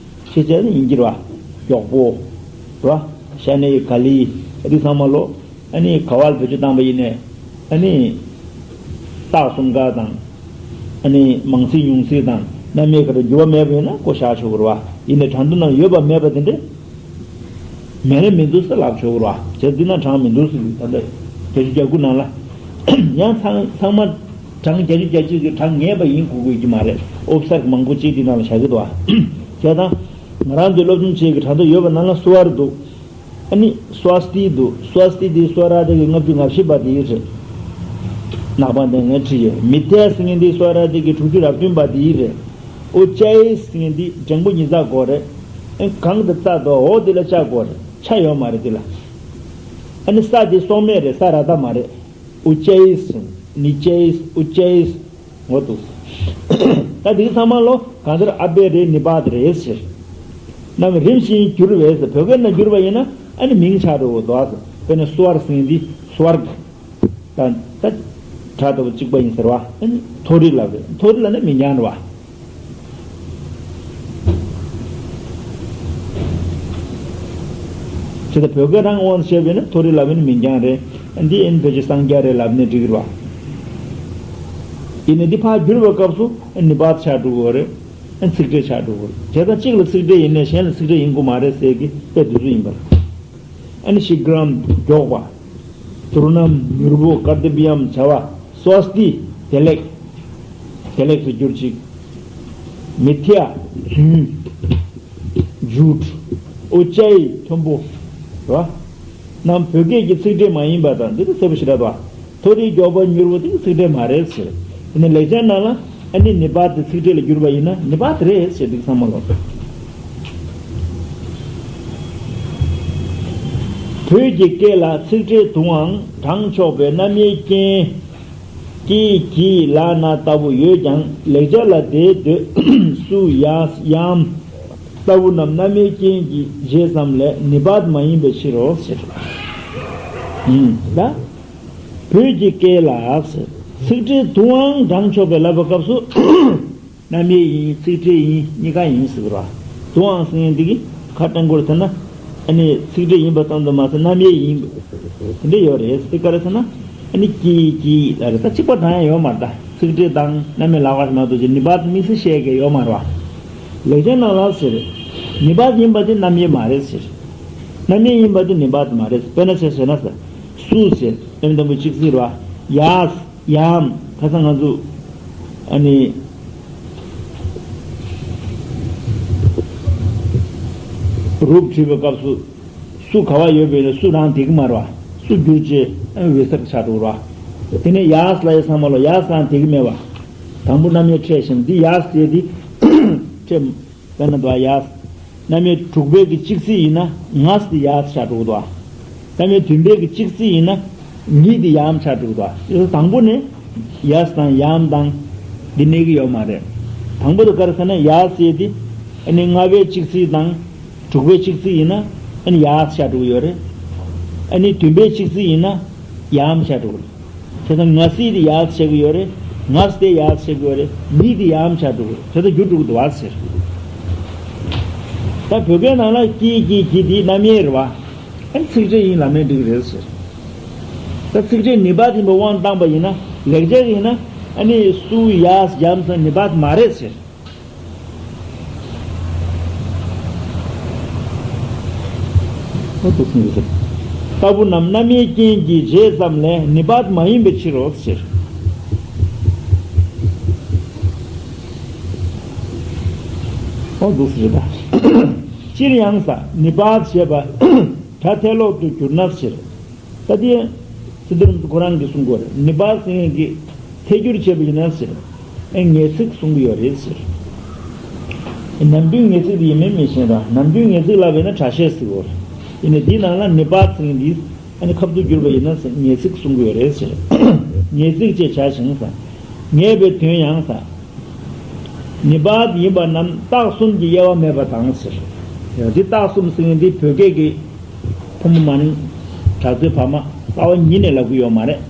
ཤེས་བྱ་ནི་ཡིན་གྱི་རེད་བ། མགྱོགས་པོ། རེད་བ། ཤ་ནའི་ག་ལི། ཨ་དེ་ཚང་མ་ལོ། ཨ་ནི་ག་བ་ལ་བེད་སྤྱོད་བཏང་པ་ཡིན་ནའི། ཨ་ནི། རྟགས་གསུམ་ཀ་དང་། ཨ་ནི་མང་ཚིག་ཉུང་ཚིག་དང་རྣམ་དབྱེ་ག་རེ་འགྱུར་བ་མེད་པ་ཡིན་ན་བཀོད་བཞག་ཆོག་གི་རེད་བ། ཡིན་ནའི་དྲང་དོན་ནང་ཡོད་པ་མེད་པ་དེ་འདྲ། མེད་ན་མི་འདུག་ཟེར་ལབ་ཆོག་གི་རེད་བ། བྱས་ཙང་འདི་ན་དྲངས་མི་འདུག་ཟེར་གྱི་ད་ལྟ་བརྒྱད་ཅུ་གྱ་དགུ་ནང་ལ། ཡང་ཚང་ཚང་མ་དྲངས་བརྒྱད་ཅུ་གྱ་གཅིག་གི་དྲངས་ངེས་པ་ཡིན་དགོས་དགོས་ཀྱི་མ་རེད། ཨོབ་སར་མང་པོ་ཅིག་འདི་ནང་ལ་བཞག་གི་འདུག་བ། བྱས་ཙང་ང་རང་ཚོའི་སློབ་སྦྱོང་བྱེད་ཀྱི་དྲང་དོན་ཡོད་པ་ནང་ལ་སྭཱ་ཧར་འདུག་ཨ་ནི་སྭ་སྟི་འདུག་སྭ་སྟི་འདི་སྭཱ་ཧར་ཨ་དི་གི་ལྔ་བཅུ་ང་བཞི་པ་དེ་རེད། ནག་པང་དེ་ངས་བྲིས་ཡོད། མི་ཐྱ་ཟེར་མཁན་འདི་སྭཱ་ཧར་ཨ་དི་གི་དྲུག་ཅུ་རེ་བདུན་པ་དེ་རེད། ཨུ་ཅེ་ཟེར་མཁན་འདི་འགྲེང་བུ་ཉི་ཚག་དགོས་རེད། ཨ་གང་དུ་ཙ་འདུག་འོ་འདི་ལ་ཅ་དགོས་རེད། ཆ་ཡོད་མ་རེད་འདི་ལ། ཨ་ནི་ས་འདི་སོགས་མེད་རེད། ས་ར་བཏགས་མ་རེད། ཨུ་ཅེ་ཟེར། ནི་ཅེ། ཨུ་ཅེ། ངོ་འདུག་ད་འདི་ཚང་མ་ལོ་གང་ལྟར་ཨ་པེ་རེད། ནི་པཱ་ཏ་རེད་ཟེར། རྣམས་རིམ་བཞིན་བསྒྱུར་བས་ཟེར། བོད་སྐད་ནང་བསྒྱུར་བ་ཡིན་ན་ཨ་ནི་མིང་ཆགས་འགྲོ་གི་འདུག་ཟེར། དཔེར་ན་སུ་བར་ཟེར་མཁན་འདི་སུ་བར་གི་ད་ད་གྲ་ལྟ་བུ་གཅིག་པ་ཡིན་ཟེར་བ། ཨ་ནི་མཐོ་རིས་ལབ་རེད། མཐོ་རིས་ལབ་ན་མིང་རྐྱང་རེད་བ། ཇི་ལྟར་བོད་སྐད་རང་དབང་དུ་བྱས་པས་ན་མཐོ་རིས་ལབ་ན་མིང་རྐྱང་རེད། འདི་ཨེ་ནི་བོད་ཀྱི་གསང་རྒྱ་རེད་ལབ་ནས་འགྲིག་གི་རེད་བ། ཡིན་ནའི་འདི་ཕར་བསྒྱུར་བའི་སྐབས་སུ་ཨེ་ནི་ནི་པཱད་ཆགས་འགྲོ་གི་རེད། ཨེ་ནི་ཚིག་ཕྲད་ཆགས་འགྲོ་གི་རེད། བྱས་ཙང་གཅིག་ལ་ཚིག་ཕྲད་ཡིན་ནའི་གཞན་ལ་ཚིག་ཕྲད་ཡིན་དགོས་མ་རེད་ཟེར་གི་དཔེ་འདི་ཚོ་ཡིན་པ་རེད། ཨ་ནི་ཤི་གྲམ་མགྱོགས་པ། དུར་ནམ་མྱུར་པོ། ཀརྟ་བི་ཡམ་བྱ་བ། སྭ་སྟི་བདེ་ལེགས། བདེ་ལེགས་སུ་གྱུར་ཅིག་མི་ཐི་ཡ་རྫུན། ཇུཊ། ཨུ་ཅའི་མཐོན་པོ། རེད་བ། རྣམས་བོད་སྐད་ཀྱི་ཚིག་ཕྲད་མ་ཡིན་པ་དང་འདི་ལྟར་གསལ་པོ་ཞེ་དྲག་ཏུ། མཐོ་རིས་མགྱོགས་པ་མྱུར་པོ་དེ་ཚིག་ཕྲད་མ་རེད་ཟེར། དེ་ནས་ལེགས་སྦྱར་ནང་ལ་ཨ་ནི་ནི་པཱད་དེ་ཚིག་ཕྲད་ལ་བསྒྱུར་བ་ཡིན་ན་ནི་པཱད་རེད་ཟེར་འདུག་ཚང་མ་ལོ། བོད་ཀྱི་སྐད་ལ་ཚིག་ཕྲད་དུའང་བགྲང་ཆོག་པའི་རྣམ་དབྱེ་ཅན། ཀྱི་གྱི་ལ་ན་ལྟ་བུ་ཡོད་ཀྱང་ལེགས་སྦྱར་ལ་དེའི་སྡོད་སུ་ཡ་ཡམ་ལྟ་བུ་རྣམས་རྣམ་དབྱེ་ཅན་གྱི་རྗེས་ཙམ་ལས་ནི་པཱད་མ་ཡིན་པའི་ཕྱིར་རོ་ཟེར། ཡིན་ད། བོད་ཀྱི་སྐད་ལ་ཚིག་ཕྲད་དུའང་བགྲང་ཆོག་པའི་ལབ་པའི་སྐབས་སུ། རྣམ་དབྱེ་ཡིན། ཚིག་ཕྲད་ཡིན། གཉིས་ཀ་ཡིན་ཟེར་གི་རེད་བ། དུའང་ཟེར་མཁན་འདི་གི་ཁ་སྐྲང་སྐོར་ཐད་ན། ཨ་ནི་ཚིག་ཕྲད་ཡིན་པ་ཙམ་དུ་མ་ཟད་རྣམ་དབྱེ་ཡིན། དེ་འདྲ་ཡོད་རེད། དེ་ག་རེ་ཟེར་ན། ཨ་ནི་ཀྱི་གྱི་ལ་རེད། ད་གཅིག་པ་དང་ཡང་ཡོད་མ་རེད། ད་ཚིག་ཕྲད་དང་རྣམ་དབྱེ་ལ་བ་མ་གཏོགས་ཀྱི་ནི་པཱད་དམིགས་བསལ་བཤད་མཁན་ཡོད་མ་རེད་བ། ལེགས་སྦྱར་ནང་ལ་ཟེར། ནི་པཱད་ཡིན་པ་དེ་རྣམ་དབྱེ་མ་རེད་ཟེར། རྣམ་དབྱེ་ཡིན་པ་དེ་ནི་པཱད་མ་རེད། དཔེར་ན་ཆ་བཞག་ན་ཟེར། སུ་ཟེར། ཨེ་མི་དང་པོ་གཅིག་ཟེར་བ། ཡ། ཡམ། ཁ་སང་ང་ཚོ་ཨ་ནི་རུབ་བྲིས་པའི་སྐབས་སུ་སུ་ག་བ་ཡོད་པས་ན་སུ་རང་དེ་གི་མ་རེད་བ། སུ་བསྒྱུར་བྱས་ཨ་འོད་གསལ་ཆགས་འགྲོ་རེད་བ། དེ་ནས་ཡ་ལ་ཡ་ཚང་མ་ལོ། ཡ་རང་དེ་གི་མེད་བ། དང་པོ་རྣམ་དབྱེ་ཕྲད་བཞིན་འདི་ཡ་ཟེར་དེ་ཕྲད། དཔེར་ན་འདུག་ཡ། རྣམ་དབྱེ་དྲུག་པའི་གི་གཅིག་ཚིག་ཡིན་ན་ང་ཟེར་ཡ་ཆགས་འགྲོ་གི་འདུག་རྣམ་དབྱེ་བདུན་པའི་གི་གཅིག་ཚིག་ཡིན་ན་ཉིད་དེ་ཡམ་ཆགས་འགྲོ་གི་འདུག་དེ་དང་པོ་ནས་ཡ་དང་ཡམ་དང་འདི་གནས་ཀྱི་ཡོད་མ་རེད། དང་པོ་དེ་ག་རེ་ཟེར་ན་ཡ་ཟེར་དེ་ཨ་ནི་ལྔ་པའི་གཅིག་ཚིག་དང་དྲུག་པའི་གཅིག་ཚིག་ཡིན་ན་ཨ་ནི་ཡ་ཆགས་འགྲོ་གི་ཡོད་རེད། ཨ་ནི་བདུན་པའི་གཅིག་ཚིག་ཡིན་ན་ཡམ་ཆགས་འགྲོ་གི་རེད། དེ་ལྟར་ང་སི་དེ་ཡ་ཆགས་ཀྱི་ཡོད་རེད། ང་སི་དེ་ཡ་ཆགས་ཀྱི་ཡོད་རེད། མི་དེ་ཡམ་ཆགས་འགྲོ་གི་རེད། དེ་ལྟར་འགྱུར་འགྲོ་གི་འདུག་བ་ཟེར། ད་བོད་སྐད་ནང་ལ་ཀྱི་གྱི་གྱི་དེ་རྣམ་དབྱེ་རེད་བ། ཨ་ནི་ཚིག་ཕྲད་ཡིན་ལབ་ནའི་འགྲིག་གི་རེད་ཟེར། ད་ཚིག་ཕྲད་ནི་པཱད་ཡིན་པའི་དབང་བཏང་པ་ཡིན་ན་ལེགས་སྦྱར་ཡིན་ན་ཨ་ནི་སུ་ཡ་ཡམ་ཟེར་ནི་པཱད་མ་རེད་ཟེར། ལྟ་བུ་རྣམས་རྣམ་དབྱེ་ཅན་གྱི་རྗེས་ཙམ་ལས་ནི་པཱད་མ་ཡིན་པའི་ཕྱིར་རོ་ཟེར། ཨོ་འདུག་ཟེར་ད། སྤྱིར་ཡང་ས་ནི་པཱད་ཞེས་པ་སྒྲ་ཐལ་ལོག་ཏུ་གྱུར་ན་ཟེར། ད་དེ་སི་ཏུ་རིན་པོ་ཆེ་ཁོ་རང་གིས་གསུང་གི་ཡོད་རེད། ནི་པཱད་ཟེར་མཁན་གྱི་ཐལ་འགྱུར་བྱས་པ་ཡིན་ན་ཟེར། ཨེ་ངེས་ཚིག་གསུང་གི་ཡོད་རེད་ཟེར། ནམ་རྒྱུན་ངེས་ཚིག་དེ་ཡིན་མིན་མི་ཤེས་ར། ནམ་རྒྱུན་ངེས་ཚིག་ལབ་པས་ན་སྒྲ་བཤད་ཟེར་གོ། ཡིན་ནའི་འདིའི་ནང་ལ་ནི་པཱད་ཟེར་མཁན་འདི་ཨ་ནི་ཁ་ཐུག་བསྒྱུར་བ་ཡིན་ན་ཟེར་ངེས་ཚིག་གསུང་གི་ཡོད་རེད་ཟེར། ངེས་ཚིག་ཅེས་བྱ་ཞིང་ཟེར། ངེས་པའི་དོན་ཡང་ཟེར། ནི་པཱད་ཡིན་པ་རྣམས་རྟགས་གསུམ་གྱི་དབྱེ་བ་མེད་པ་དང་ཟེར། ཡང་འདི་རྟགས་གསུམ་ཟེར་མཁན་འདི་བོད་སྐད་ཀྱི་ཕོ་མོ་མ་ནིང་དྲག་རྩལ་བར་མ་རྩ་བ་ཉིད་ནས་ལབ་ཀྱི་ཡོད་མ་རེད།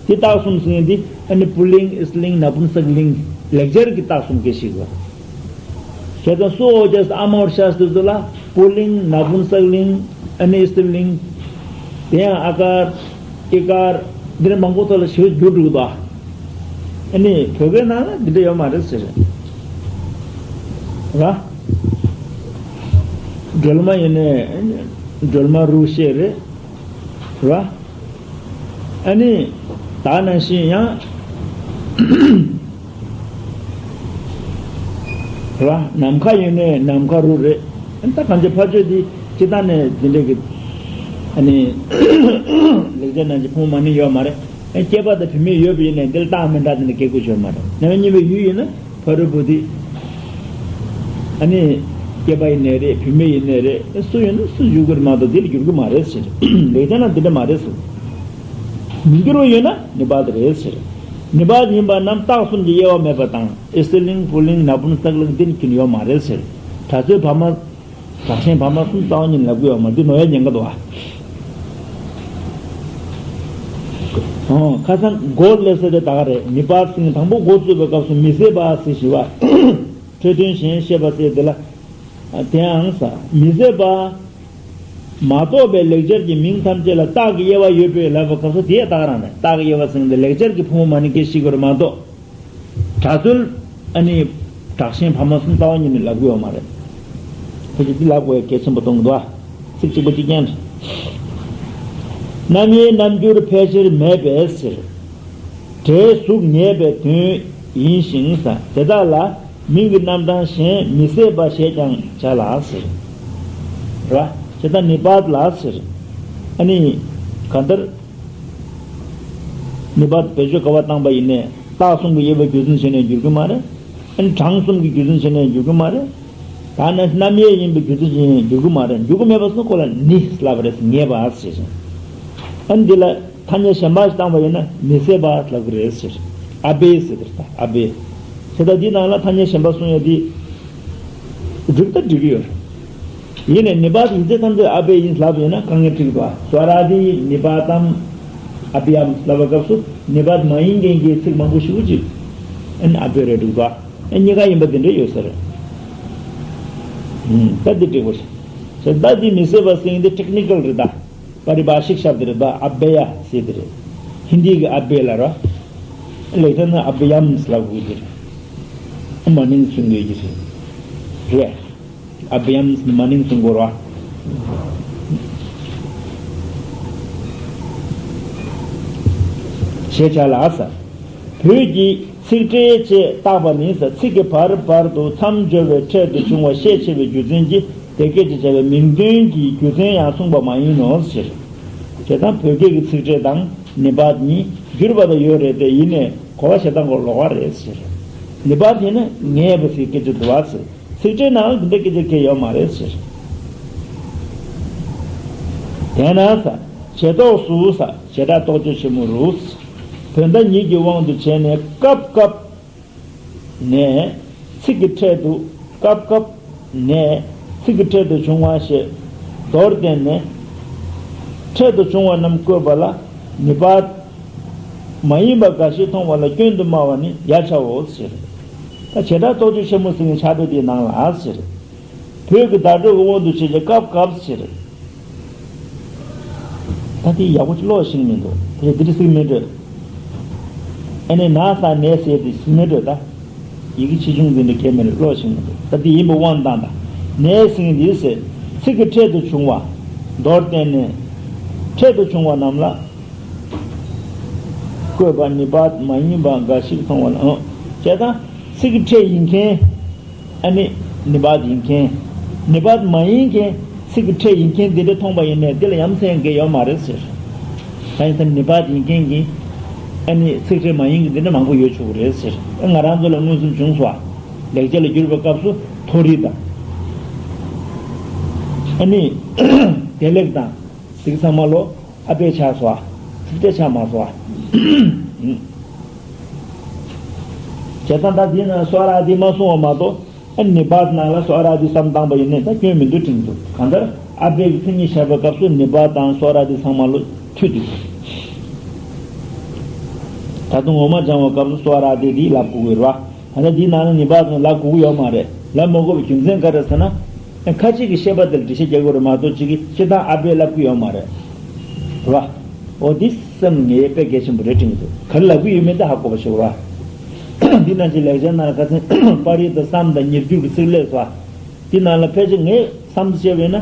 འདི་རྟགས་གསུམ་ཟེར་མཁན་འདི་ཨ་ནི་པུ་ལིང་ཨི་སི་ལིང་ན་པུན་སག་ལིང་ལེགས་སྦྱར་གྱི་རྟགས་གསུམ་སྐད་ཞིག་གོ། བྱས་ཙང་སུ་འོ་ཅེས་ཨ་མ་འོར་ཤ་སྟེ་ཚོ་ལ་པུ་ལིང་ན་པུན་སག་ལིང་ཨ་ནི་ཨི་སི་ལིང་། དེ་ཡང་ཨ་ཀར་ཨི་ཀར་འདི་འདྲ་མང་པོ་ཐོག་ལ་ཞེ་པོ་འགྱུར་འགྲོ་གི་འདུག་ཨ་ནི་བོད་སྐད་ནང་ལ་འདི་འདྲ་ཡོད་མ་རེད་ཟེར། ར། སྒྲོལ་མ་ཡིན་ནའི་སྒྲོལ་མ་རུ་བཤད་རེད། ར། ཨ་ནི་ད་ནང་བཞིན་ཡང་ར། ནམ་མཁའ་ཡིན་ནའི་ནམ་མཁའ་རུ་རེད། ཨ་ནི་ད་གང་ཅི་ཕར་ཕྱོགས་འདི་སྤྱི་བཏང་ནས་འདི་འདྲ་གི་ཨ་ནི་ལེགས་སྦྱར་ནང་གི་ཕོ་མོ་མ་ནིང་ཡོད་མ་རེད། ཨ་ནི་སྐྱེས་པ་དང་བུད་མེད་ཡོད་པ་ཡིན་ནའི་འདིར་རྟགས་མི་འདྲ་དེ་འདྲ་སྐྱེ་དགོས་ཡོད་མ་རེད། ནམ་མཁའ་ཡིན་པའི་ཡུལ་ཡིན་ན། ཕ་རོལ་པོ་ཏི། ཨ་ནི། སྐྱེས་པ་ཡིན་ནའི་རེད། བུད་མེད་ཡིན་ནའི་རེད། སུ་ཡིན་ན་སུ་འཇུག་གི་རེད་མ་གཏོགས་འདི་ལ་འགྱུར་གི་མ་རེད་ཟེར། ལེགས་སྦྱར་ན་འདི་འདྲ་མ་རེད་ཟེར། མི་འགྱུར་བ་ཡོད་ན་ནི་པཱད་རེད་ཟེར། ནི་པཱད་ཡིན་པ་རྣམས་རྟགས་གསུམ་གྱི་དབྱེ་བ་མེད་པ་དང་ཨི་སི་ལིང་པུ་ལིང་ན་པུན་སག་ལིང་འདི་ནི་ཀུན་ཡོད་མ་རེད་ཟེར། དྲག་རྩལ་བར་མ། དྲག་ཆེན་བར་མ་གསུམ་རྩ་བ་ཉིད་ལབ་གི་ཡོད་མ་རེད། འདི་ནོར་ཡ་ཉེན་ཁ་འདུག་ཨ། ཨོ། ཁ་སང་མགོ་སླེབས་ས་དེ་ད་ག་རེད། ནི་པཱད་ཟེར་མཁན་དང་པོ་མགོ་བཙུགས་པའི་སྐབས་སུ་མི་ཟད་པ་ཟེར་བཞི་བ། འཕྲོས་དོན་གཞན་བཤད་པ་ཟེར་དེ་ལ། དེའང་ས་མི་ཟད་པ། མ་རྟོགས་པའི་ལེགས་སྦྱར་གྱི་མིང་ཐམས་ཅད་ལ་རྟགས་ཀྱི་དབྱེ་བ་ཡོད་པས་ལབ་པའི་སྐབས་སུ་དེ་ཡང་ད་ག་རང་རེད། རྟགས་ཀྱི་དབྱེ་བ་ཟེར་མཁན་དེ་ལེགས་སྦྱར་གྱི་ཕུང་པོ་མ་ནིང་གེ་ཤེས་དགོས་རེད་མ་གཏོགས། གྲྭ་བཙུན། ཨ་ནི། དྲག་ཞན་ཕ་མ་གསུམ་རྩ་བ་ཉིད་ནས་ལབ་ཀྱི་ཡོད་མ་རེད། ཁོ་ཚོ་འདི་ལབ་དགོས་ཡ་གལ་ཆེན་པོ་མཐོང་གི་འདུག་ཨ། ཚིག་གཅིག་པ་གཅིག་རྐྱང་རེད། རྣམ་དབྱེའི་རྣམ་འགྱུར་ཕལ་ཆེར་མེད་པས་ཟེར། སྒྲའི་གཟུགས་ངེས་པའི་དོན་ཡིན་ཞིང་ས་དེ་དག་ལ་མིང་གི་རྣམ་གྲངས་གཞན་མི་ཟད་པ་ཞེས་ཀྱང་བྱ་ལ་ཟེར། ར། དེ་དག་ནི་པཱད་ལ་ཟེར། ཨ་ནི། གང་ལྟར། ནི་པཱད་བེད་སྤྱོད་ག་བ་བཏང་པ་ཡིན་ནའི་རྟགས་གསུམ་གྱི་དབྱེ་བ་རྒྱུ་མཚན་བྱས་ནས་འགྱུར་གྱི་མ་རེད། ཨ་ནི་གྲངས་གསུམ་གྱི་རྒྱུ་མཚན་བྱས་ནས་འགྱུར་གྱི་མ་རེད། ད་ནི་རྣམ་དབྱེ་ཡིན་པའི་རྒྱུ་མཚན་བྱས་ནས་འགྱུར་གྱི་མ་རེད། འགྱུར་གྱི་མེད་པ་སོགས་ཁོ་ལ་ནི་ལབ་པ་རེད། ངེས་པ་ཟེར་ཞིང་། ཨ་ནི་འདི་ལ་ཐ་སྙད་གཞན་པ་ཞིག་བཏང་པ་ཡིན་ན་མི་ཟད་པ་ལབ་ཀྱི་རེད་ཟེར། ཨ་བེ་ཟེར་གྱི་རེད། ད་ཨ་བེ། དེ་ལྟར་འདི་ནང་ལ་ཐ་སྙད་གཞན་པ་གསུང་ཡ་འདི། འགྲིག་ད་འགྲིག་གི་ཡོད་རེད། ཡིན་ནའི་ནི་པཱད་ཡིན་ཚད་ཐམས་ཅད་ཨ་བེ་ཡིན་ལབ་ཡོད་ན་དཀའ་ངལ་འཕྲད་ཀྱི་འདུག་ཨ། སྭ་ར་ཏི་ནི་པཱ་ཏམ་ཨ་བྷི་ཡམ་ལབ་པའི་སྐབས་སུ་ནི་པཱད་མ་ཡིན་མཁན་གྱི་ཚིག་མང་པོ་ཞེ་པོ་ཅིག་ཨ་ནི་ཨ་བེ་རེད་འགྲིག་འདུག་ཨ། ཨ་གཉིས་ཀ་ཡིན་པ་དེ་འདྲ་ཡོད་ས་རེད། ཨུམ། ད་འདི་འགྲིག་པ་རེད། ད་འདི་མི་ཟད་པ་ཟེར་མཁན་དེ་ཊེག་ནི་ཀལ་རེད་ད། པ་རི་བྷ་ཤིག་ཤབ་དེ་རེད་ད། ཨ་བྷེ་ཡ་ཟེར་དེ་རེད། ཧིན་དི་གི་ཨ་བྷེ་ལ་ར། ལེགས་སྦྱར་ན་ཨ་བྷི་ཡམ་ལབ་དགོས་ཀྱི་རེད། མ་ནིང་གསུང་དགོས་ཀྱི་རེད། རེད། ཨ་བྷི་ཡམ་མ་ནིང་གསུང་དགོས་ར། ཞེས་བྱ་ལ་ཟེར། བོད་ཀྱི་ཚིག་ཕྲད་ཅེས་བཏགས་པ་ནི་ཟེར། ཚིག་གི་བར་བར་དུ་མཚམས་སྦྱོར་བའི་ཕྲད་དུ་བྱུང་བ་ཤས་ཆེ་བའི་རྒྱུ་མཚན་གྱིས་དེ་སྐད་ཅེས་བྱ་བའི་མིང་དོན་གྱི་རྒྱུ་མཚན་ཡང་གསུངས་པ་མ་ཡིན་ནོ་ཟེར། དེ་དང་བོད་སྐད་ཀྱི་ཚིག་ཕྲད་དང་ནི་པཱད་གཉིས་འགྱུར་བ་དང་ཡོད་རེད་དེ། ཡིན་ནའི་གོ་བ་བྱེད་སྟངས་སྐོར་ལོགས་ཀ་རེད་ཟེར། ནི་པཱད་ཡིན་ན་ངེས་པ་ཟེར་སྐད་ཆ་འདུག་བ་ཟེར། ཚིག་ཕྲད་ནང་ལ་འདི་འདྲ་སྐད་ཆ་གང་ཡང་ཡོད་མ་རེད་ཟེར། དེས་ན་ས། བྱེ་ཐོགས་སུ་ས། བྱེ་བྲག་རྟོགས་བརྗོད་ཆེན་མོ་རུ། བོད་ཟླ་ཉིད་ཀྱི་དབང་དུ་བྱས་ནས་སྐབས་སྐབས་ནས་ཚིག་གི་ཕྲད་དུ། སྐབས་སྐབས་ནས་ཚིག་གི་ཕྲད་དུ་བྱུང་བ་ཞེས་མདོར་བསྟན་ནས། ཕྲད་དུ་བྱུང་བ་རྣམས་བཀོད་པ་ལ་ནི་པཱད་མ་ཡིན་པ་འགའ་ཞིག་མཐོང་བ་ལ་སྐྱོན་དུ་སྨྲ་བ་ནི་ཡ་བྱའོ་ཟེར། ད་བྱེ་བྲག་རྟོགས་བརྗོད་ཆེན་མོ་ཟེར་བའི་ཕྱག་དཔེ་དེའི་ནང་ལ་ཟེར། བོད་ཀྱི་བརྡ་སྤྲོད་ཀྱི་དབང་དུ་བྱས་ཀྱི་སྐབས་སྐབས་ཟེར། ད་དེ་ཡག་པོ་ཅིག་ཀློག་ཤེས་ཀྱི་མི་འདུག་དེ་འདིར་ཟིག་མི་འདོད། ཨ་ནི་ན་ས་ནས་ཟེར་དེ་ཟིག་མི་འདོད་ད། ཡི་གེ་ཆེ་ཆུང་འདི་འདྲ་གས་མི་འདུག་ཀློག་ཤེས་ཀྱི་མི་འདུག་ད་དེ་ཡིན་པ་དབང་བཏང་ད། ནས་ཟིག་འདི་ཟེར། ཚིག་གི་ཕྲད་དུ་བྱུང་བ། མདོར་བསྟན་ནས། ཕྲད་དུ་བྱུང་བ་རྣམས་ལ། བཀོད་པ་ནི་པཱད་མ་ཡིན་པ་འགའ་ཞིག་མཐོང་བ་ལ། ཨང་། བྱས་ཙང་ཚིག་གི་ཕྲད་ཡིན་མཁན། ཨ་ནི་ནི་པཱད་ཡིན་མཁན། ནི་པཱད་མ་ཡིན་མཁན། ཚིག་གི་ཕྲད་ཡིན་མཁན་འདི་འདྲ་མཐོང་པ་ཡིན་ནའི་དེ་ལ་ཡ་མཚན་གང་ཡང་ཡོད་མ་རེད་ཟེར། ད་ཡིན་ཙང་ནི་པཱད་ཡིན་མཁན་གྱི་ཨ་ནི་ཚིག་ཕྲད་མ་ཡིན་མཁན་འདི་འདྲ་མང་པོ་ཡོད་ཆོག་གི་རེད་ཟེར། ཨ་ང་རང་ཚོ་ལ་མངོན་སུམ་བྱུང་སོང་བ། ལེགས་སྦྱར་ལ་བསྒྱུར་བའི་སྐབས་སུ་མཐོ་རིས་དང་། ཨ་ནི་བདེ་ལེགས་དང་། དེ་གི་ཚང་མ་ལོ་ཨ་བེ་ཆགས་སོ། ཚིག་ཕྲད་ཆགས་མ་སོ། བྱས་ཙང་ད་འདི་ན་སྭ་ར་ཏི་མ་གསུང་བ་མ་གཏོགས། ཨ་ནི་པཱད་ནང་ལ་སྭ་ར་ཏི་བསམ་བཏང་པ་ཡིན་ནའི་ད་སྐྱོན་མི་འདུག་དྲན་འདུག་གང་ལྟར་ཨ་བེ་གི་མཚན་ཉིད་བཞག་པའི་སྐབས་སུ་ནི་པཱད་དང་སྭ་ར་ཏི་ཚང་མ་ལོ་མཐུད་དུ། ད་དུང་ངོ་མ་སྦྱང་བའི་སྐབས་སུ་སྭ་ར་ཏི་འདི་ལབ་དགོས་ཀྱི་རེད་བ། ད་ལྟ་འདིའི་ནང་ལ་ནི་པཱད་ལབ་དགོས་ཀྱི་ཡོད་མ་རེད། ལབ་མ་དགོས་པའི་རྒྱུ་མཚན་ག་རེ་ཟེར་ན། ཁ་ཅིག་གིས་བཤད་པ་དེར་འགྲེལ་བཤད་རྒྱག་དགོས་རེད་མ་གཏོགས་གཅིག་གིས་སྤྱིར་བཏང་ཨ་བེ་ལབ་ཀྱི་ཡོད་མ་རེད། རེད་བ། འོ་འདི་སེམས་ངེས་དཔེ་གལ་ཆེན་པོ་རེད་དྲན་གྱི་འདུག་ག་རེ་ལབ་ཀྱི་ཡོད་མེད་དེ་ཧ་གོ་བ་ཞིག་རེད་བ། འདི་ནང་བཞིན་ལེགས་སྦྱར་ནང་ལ་ཁ་སང་པར་རིས་དང་སམ་དང་ཉེར་སྒྱུར་གྱི་ཚིག་ལས་སོ། འདི་ནང་ལ་ཕལ་ཆེར་ངས་བསམ་ཚུལ་བྱས་པ་ཡིན་ན།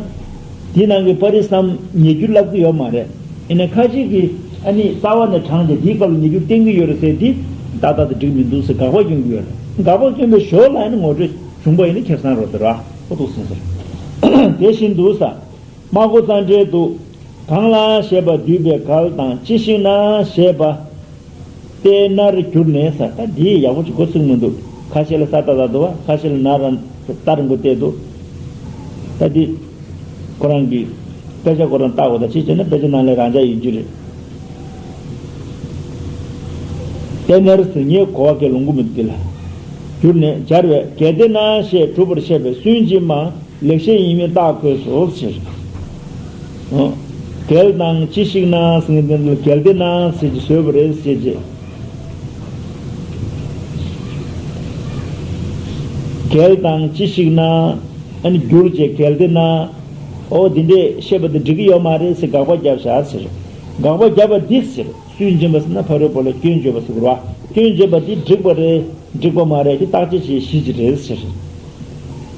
འདི་ནང་གི་པར་རིས་སམ་ཉེར་སྒྱུར་ལབ་ཀྱི་ཡོད་མ་རེད། ཡིན་ནའི་ཁ་ཅིག་གིས་ཨ་ནི་རྩ་བ་ནས་དྲངས་ཏེ་འདིའི་སྐབས་ལ་ཉེར་སྒྱུར་བསྟན་གྱི་ཡོད་རེད་ཟེར་དེ་ཏག་ཏག་ཏུ་འགྲིག་མི་འདུག་ཟེར་དགག་པ་སྐྱོན་གྱི་ཡོད་རེད། དགག་པ་སྐྱོན་པའི་ཞོར་ལ་ཨ་ནི་ངོ་སྤྲོད་བྱུང་པ་ཡིན་ན་ཁེ་བཟང་རེད་ཟེར་བ་ཨོ་ཐུག་སོང་ཟེར། དེ་བཞིན་དུ་ས། སྨྲ་སྒོ་རྩ་འགྲེལ་དུ། གང་ལ་ཞེས་པ་བསྡུས་པའི་གལ་དང་ཅི་ཞིག་ན་ཞེས་པ། ཏེ་ནར་གྱུར་ནས་ས། ད་འདི་ཡག་པོ་ཅིག་གོ་ཚུགས་མི་འདུག་ཁ་ཤས་ལ་ས་ཏ་ད་འདུག་བ། ཁ་ཤས་ལ་ན་ར་ཏར་མགོ་བལྟས་འདུག་ད་འདི་ཁོ་རང་གི་དཔེ་ཆ་ཁོ་རང་ལྟ་དགོས། ད་ཅི་བྱས་ན་དཔེ་ཆ་ནང་ལ་རང་འཇགས་ཡིན་རྒྱུ་རེད། ཏེ་ནར་ཟེར་ངས་གོ་བ་སྐད་ལོང་གི་མི་འདུག་འདི་ལ། གྱུར་ནས་སྦྱར་བས་གལ་ཏེ་ན་ཞེས་གྲུབ་པར་བཤད་པས་སུན་འབྱིན་མ། ལེགས་བཤད་ཡིན་མིན་རྟགས་འཁོད་སོ་ཞེས། ཨོ། གལ་ཏེ་ཅི་ཞིག་ན་ཟེར་མཁན་དེ་ལ་གལ་ཏེ་ན་ཟེར་གྱི་བཟོས་པ་རེད་ཟེར་གྱི། གལ་ཏེ་ཅི་ཞིག་ན། ཨ་ནི་བསྒྱུར་བྱས་གལ་ཏེ་ན། ཨོ་འདི་འདྲས་བཤད་པ་འདི་འགྲིག་གི་ཡོད་མ་རེད་ཟེར་དགག་པ་བརྒྱབ་བཞག་ཟེར། དགག་པ་བརྒྱབ་པ་འདི་ཟེར། སུས་འབྱིན་པ་ཟེར་ན་ཕ་རོལ་པོ་ལ་སྐྱོན་བརྗོད་པ་ཟེར་དགོས་རེད་བ། སྐྱོན་བརྗོད་པ་འདི་འགྲིག་པ་རེད། འགྲིག་པ་མ་རེད་དེ་བརྟག་དཔྱད་བྱས་ཤེས་ཀྱི་རེད་ཟེར།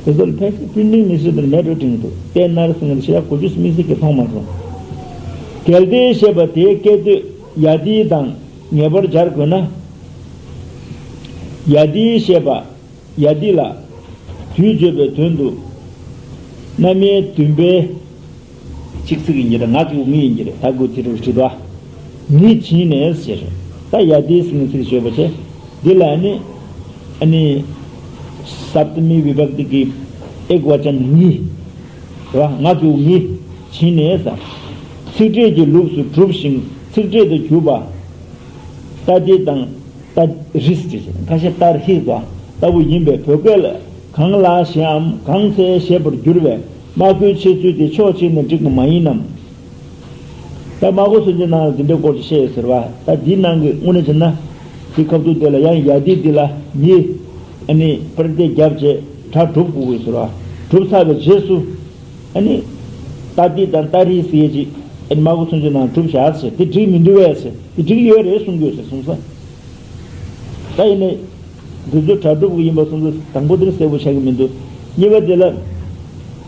དེ་ཚོ་ལ་ཕལ་ཆེར་པྲིན་ཊིང་མི་སྲིད་པར་མེད་འགྲོ་དྲན་གྱི་འདུག་བལྟས་ན་རེ་ཟེར་ན་ཞེ་དྲག་གོ་རྒྱུ་དམིགས་བསལ་གྱི་མཐོང་མ་སོང་། གལ་ཏེ་ཞེས་པ་དེ་སྐད་དོད་ཡ་ཏི་དང་ངེས་པར་སྦྱར་དགོས་ན། ཡ་ཏི་ཞེས་པ་ཡ་ཏི་ལ་དུས་བརྗོད་པའི་དོན་དུ་རྣམ་དབྱེ་བདུན་པའི་གཅིག་ཚིག་ཡིན་གྱི་རེད། ང་གི་ངི་ཡིན་གྱི་རེད། ད་གུ་དེ་རུ་བྲིས་དོ། ངི་བྱིན་ནས་ཟེར། ད་ཡ་ཏི་ཟེར་ནས་ཚིག་བརྗོད་པ་བྱས། འདི་ལ་ནི་ཨ་ནི་སབ་ཏ་མི་བི་བྷག་ཏི་གི་ཨེག་བ་ཅན་ངི་རེད་བ། ང་གི་ངི་བྱིན་ནས་ཟེར། ཚིག་ཕྲད་ཀྱི་ལུགས་སུ་གྲུབ་ཞིང་ཚིག་ཕྲད་དུ་གྱུར་པ། ཏ་ཏི་དང་། ཏ་རིས་ཏེ་ཁ་ཤས་ཏར་ཧིས་པ་ལྟ་བུ་ཡིན་པས་བོད་སྐད་ལ་གང་ལགས་ཤེའམ་གང་འཚལ་ཞེས་པར་བསྒྱུར་བས་སྨྲ་སྒོའི་འཆད་ཚུལ་དེ་ཕྱོགས་གཅིག་ནས་འགྲིག་པ་མ་ཡིན་ནམ། ད་སྨྲ་སྒོ་སུན་འབྱིན་ནང་ལ་འདི་འདྲའི་སྐོར་ཅིག་བཤད་ཡོད་ཟེར་བ། ད་འདིའི་ནང་གི་དངོས་གནས་བྱས་ན་འདི་ཁ་ཐུག་དེ་ལ་ཡང་ཡ་ཏི་འདི་ལ་ནི་ཨ་ནི་པར་དེ་བརྒྱབ་བྱས་གྲ་སྒྲུབ་དགོས་ཀྱི་ཟེར་བ། གྲུབ་ཚར་བའི་རྗེས་སུ། ཨ་ནི། ཏ་ཏི་དང་ཏ་རི་ཟེར་ཅིག་ཨ་ནི་སྨྲ་སྒོ་སུན་འབྱིན་ནང་གྲུབ་བཞག་ཟེར། དེ་འགྲིག་མི་འདུག་བས་ཟེར། དེ་འགྲིག་ཡོད་རེད་གསུང་གི་ཡོད་ཟེར་གསུངས་ས། ད་ཡིན་ནའི། འདི་ཚོ་གྲ་སྒྲུབ་ཀྱི་ཡིན་པ་སོང་ཙང་དང་པོ་དེར་གསལ་པོ་ཆགས་ཀྱི་མི་འདུག་གཉིས་པ་དེ་ལ།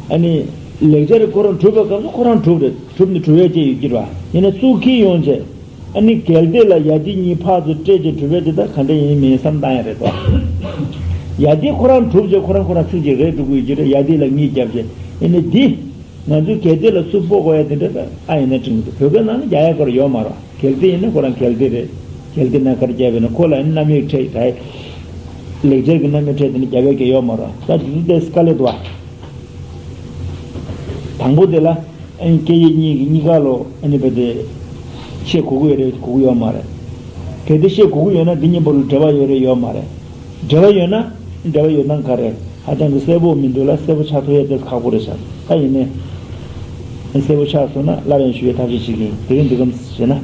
ཨ་ནི། ལེགས་སྦྱར་ཁོ་རང་གྲུབ་པའི་སྐབས་སུ་ཁོ་རང་གྲུབ་རེད། གྲུབ་ནི་གྲུབ་ཡས་བཅས་ཡོད་ཀྱི་རེད་བ། ཡིན་ནའི་གཙུག་གི་ཡོང་བྱས། ཨ་ནི་གལ་ཏེ་ལ་ཡ་ཏི་གཉིས་ཕར་ཚུར་སྤྲད་ཅིག་གྲུབ་པའི་དེ་དག་ག་འདྲ་ཡིན་མིན་བསམ་བཏང་ཡ་རེད་དོ། ཡ་ཏི་ཁོ་རང་གྲུབ་ཅིག་ཁོ་རང་ཁོ་རང་ཚིག་ཅིག་རེད་འགྲོ་གི་ཡོད་ཀྱི་རེད། ཡ་ཏི་ལ་གཉིས་བརྒྱབ་ཅིག་ཨ་ནི་འདི། ང་ཚོའི་གལ་ཏེ་ལ་སུ་སྤོ་དགོས་ཡ་དེ་འདྲ་ད་ཨ་ཡིན་ན་དྲན་གི་འདུག་བོད་སྐད་ནང་ལ་རྒྱག་ཡ་སྐོར་ཡོད་མ་རེད། གལ་ཏེ་ཡིན་ན་ཁོ་རང་གལ་ཏེ་རེད། གལ་ཏེ་ན་གར་རྒྱབ་ཡོད་ན་ཁོ་ལ་ཡིན་ན་རྣམ་དབྱེ་ཕྲད་ད་ཡ། ལེགས་སྦྱར་གྱི་རྣམ་དབྱེ་ཕྲད་དེ་ནི་རྒྱབ་ཡ་གལ་ཡོད་མ་རེད། ད་དེ་ཚོ་དེ་དཀའ་ལས་འདུག་བ། དང་པོ་དེ་ལ། ཨ་ནི་སྐད་ཡིག་གཉིས་ཀྱི་གཉིས་ཀ་ལོ་ཨ་ནི་བ་དེ། བཤད་དགོས་ཀྱི་ཡོད་རེད་དགོས་ཀྱི་ཡོད་མ་རེད། གལ་ཏེ་བཤད་དགོས་ཀྱི་ཡོད་ན་འདི་གཉིས་པོ་ལ་འབྲེལ་བ་ཡོད་རེད་ཡོད་མ་རེད། འབྲེལ་བ་ཡོད་ན་འབྲེལ་བ་ཡོད་སྟངས་ག་རེ་ཧ་ཅང་གི་གསལ་པོ་མི་འདུག་ལ། གསལ་པོ་ཆགས་ཐུབ་ཡས་དེ་ཁག་པོ་རེད་ཤག་ད་ཡིན་ནའི། གསལ་པོ་ཆགས་སོང་ན་སླར་ཡང་ཞུ་བའི་ཐབས་ཤེས་བྱེད་ཀྱི་ཡིན། དེ་རིང་འདི་གམ་ཞེ་ན།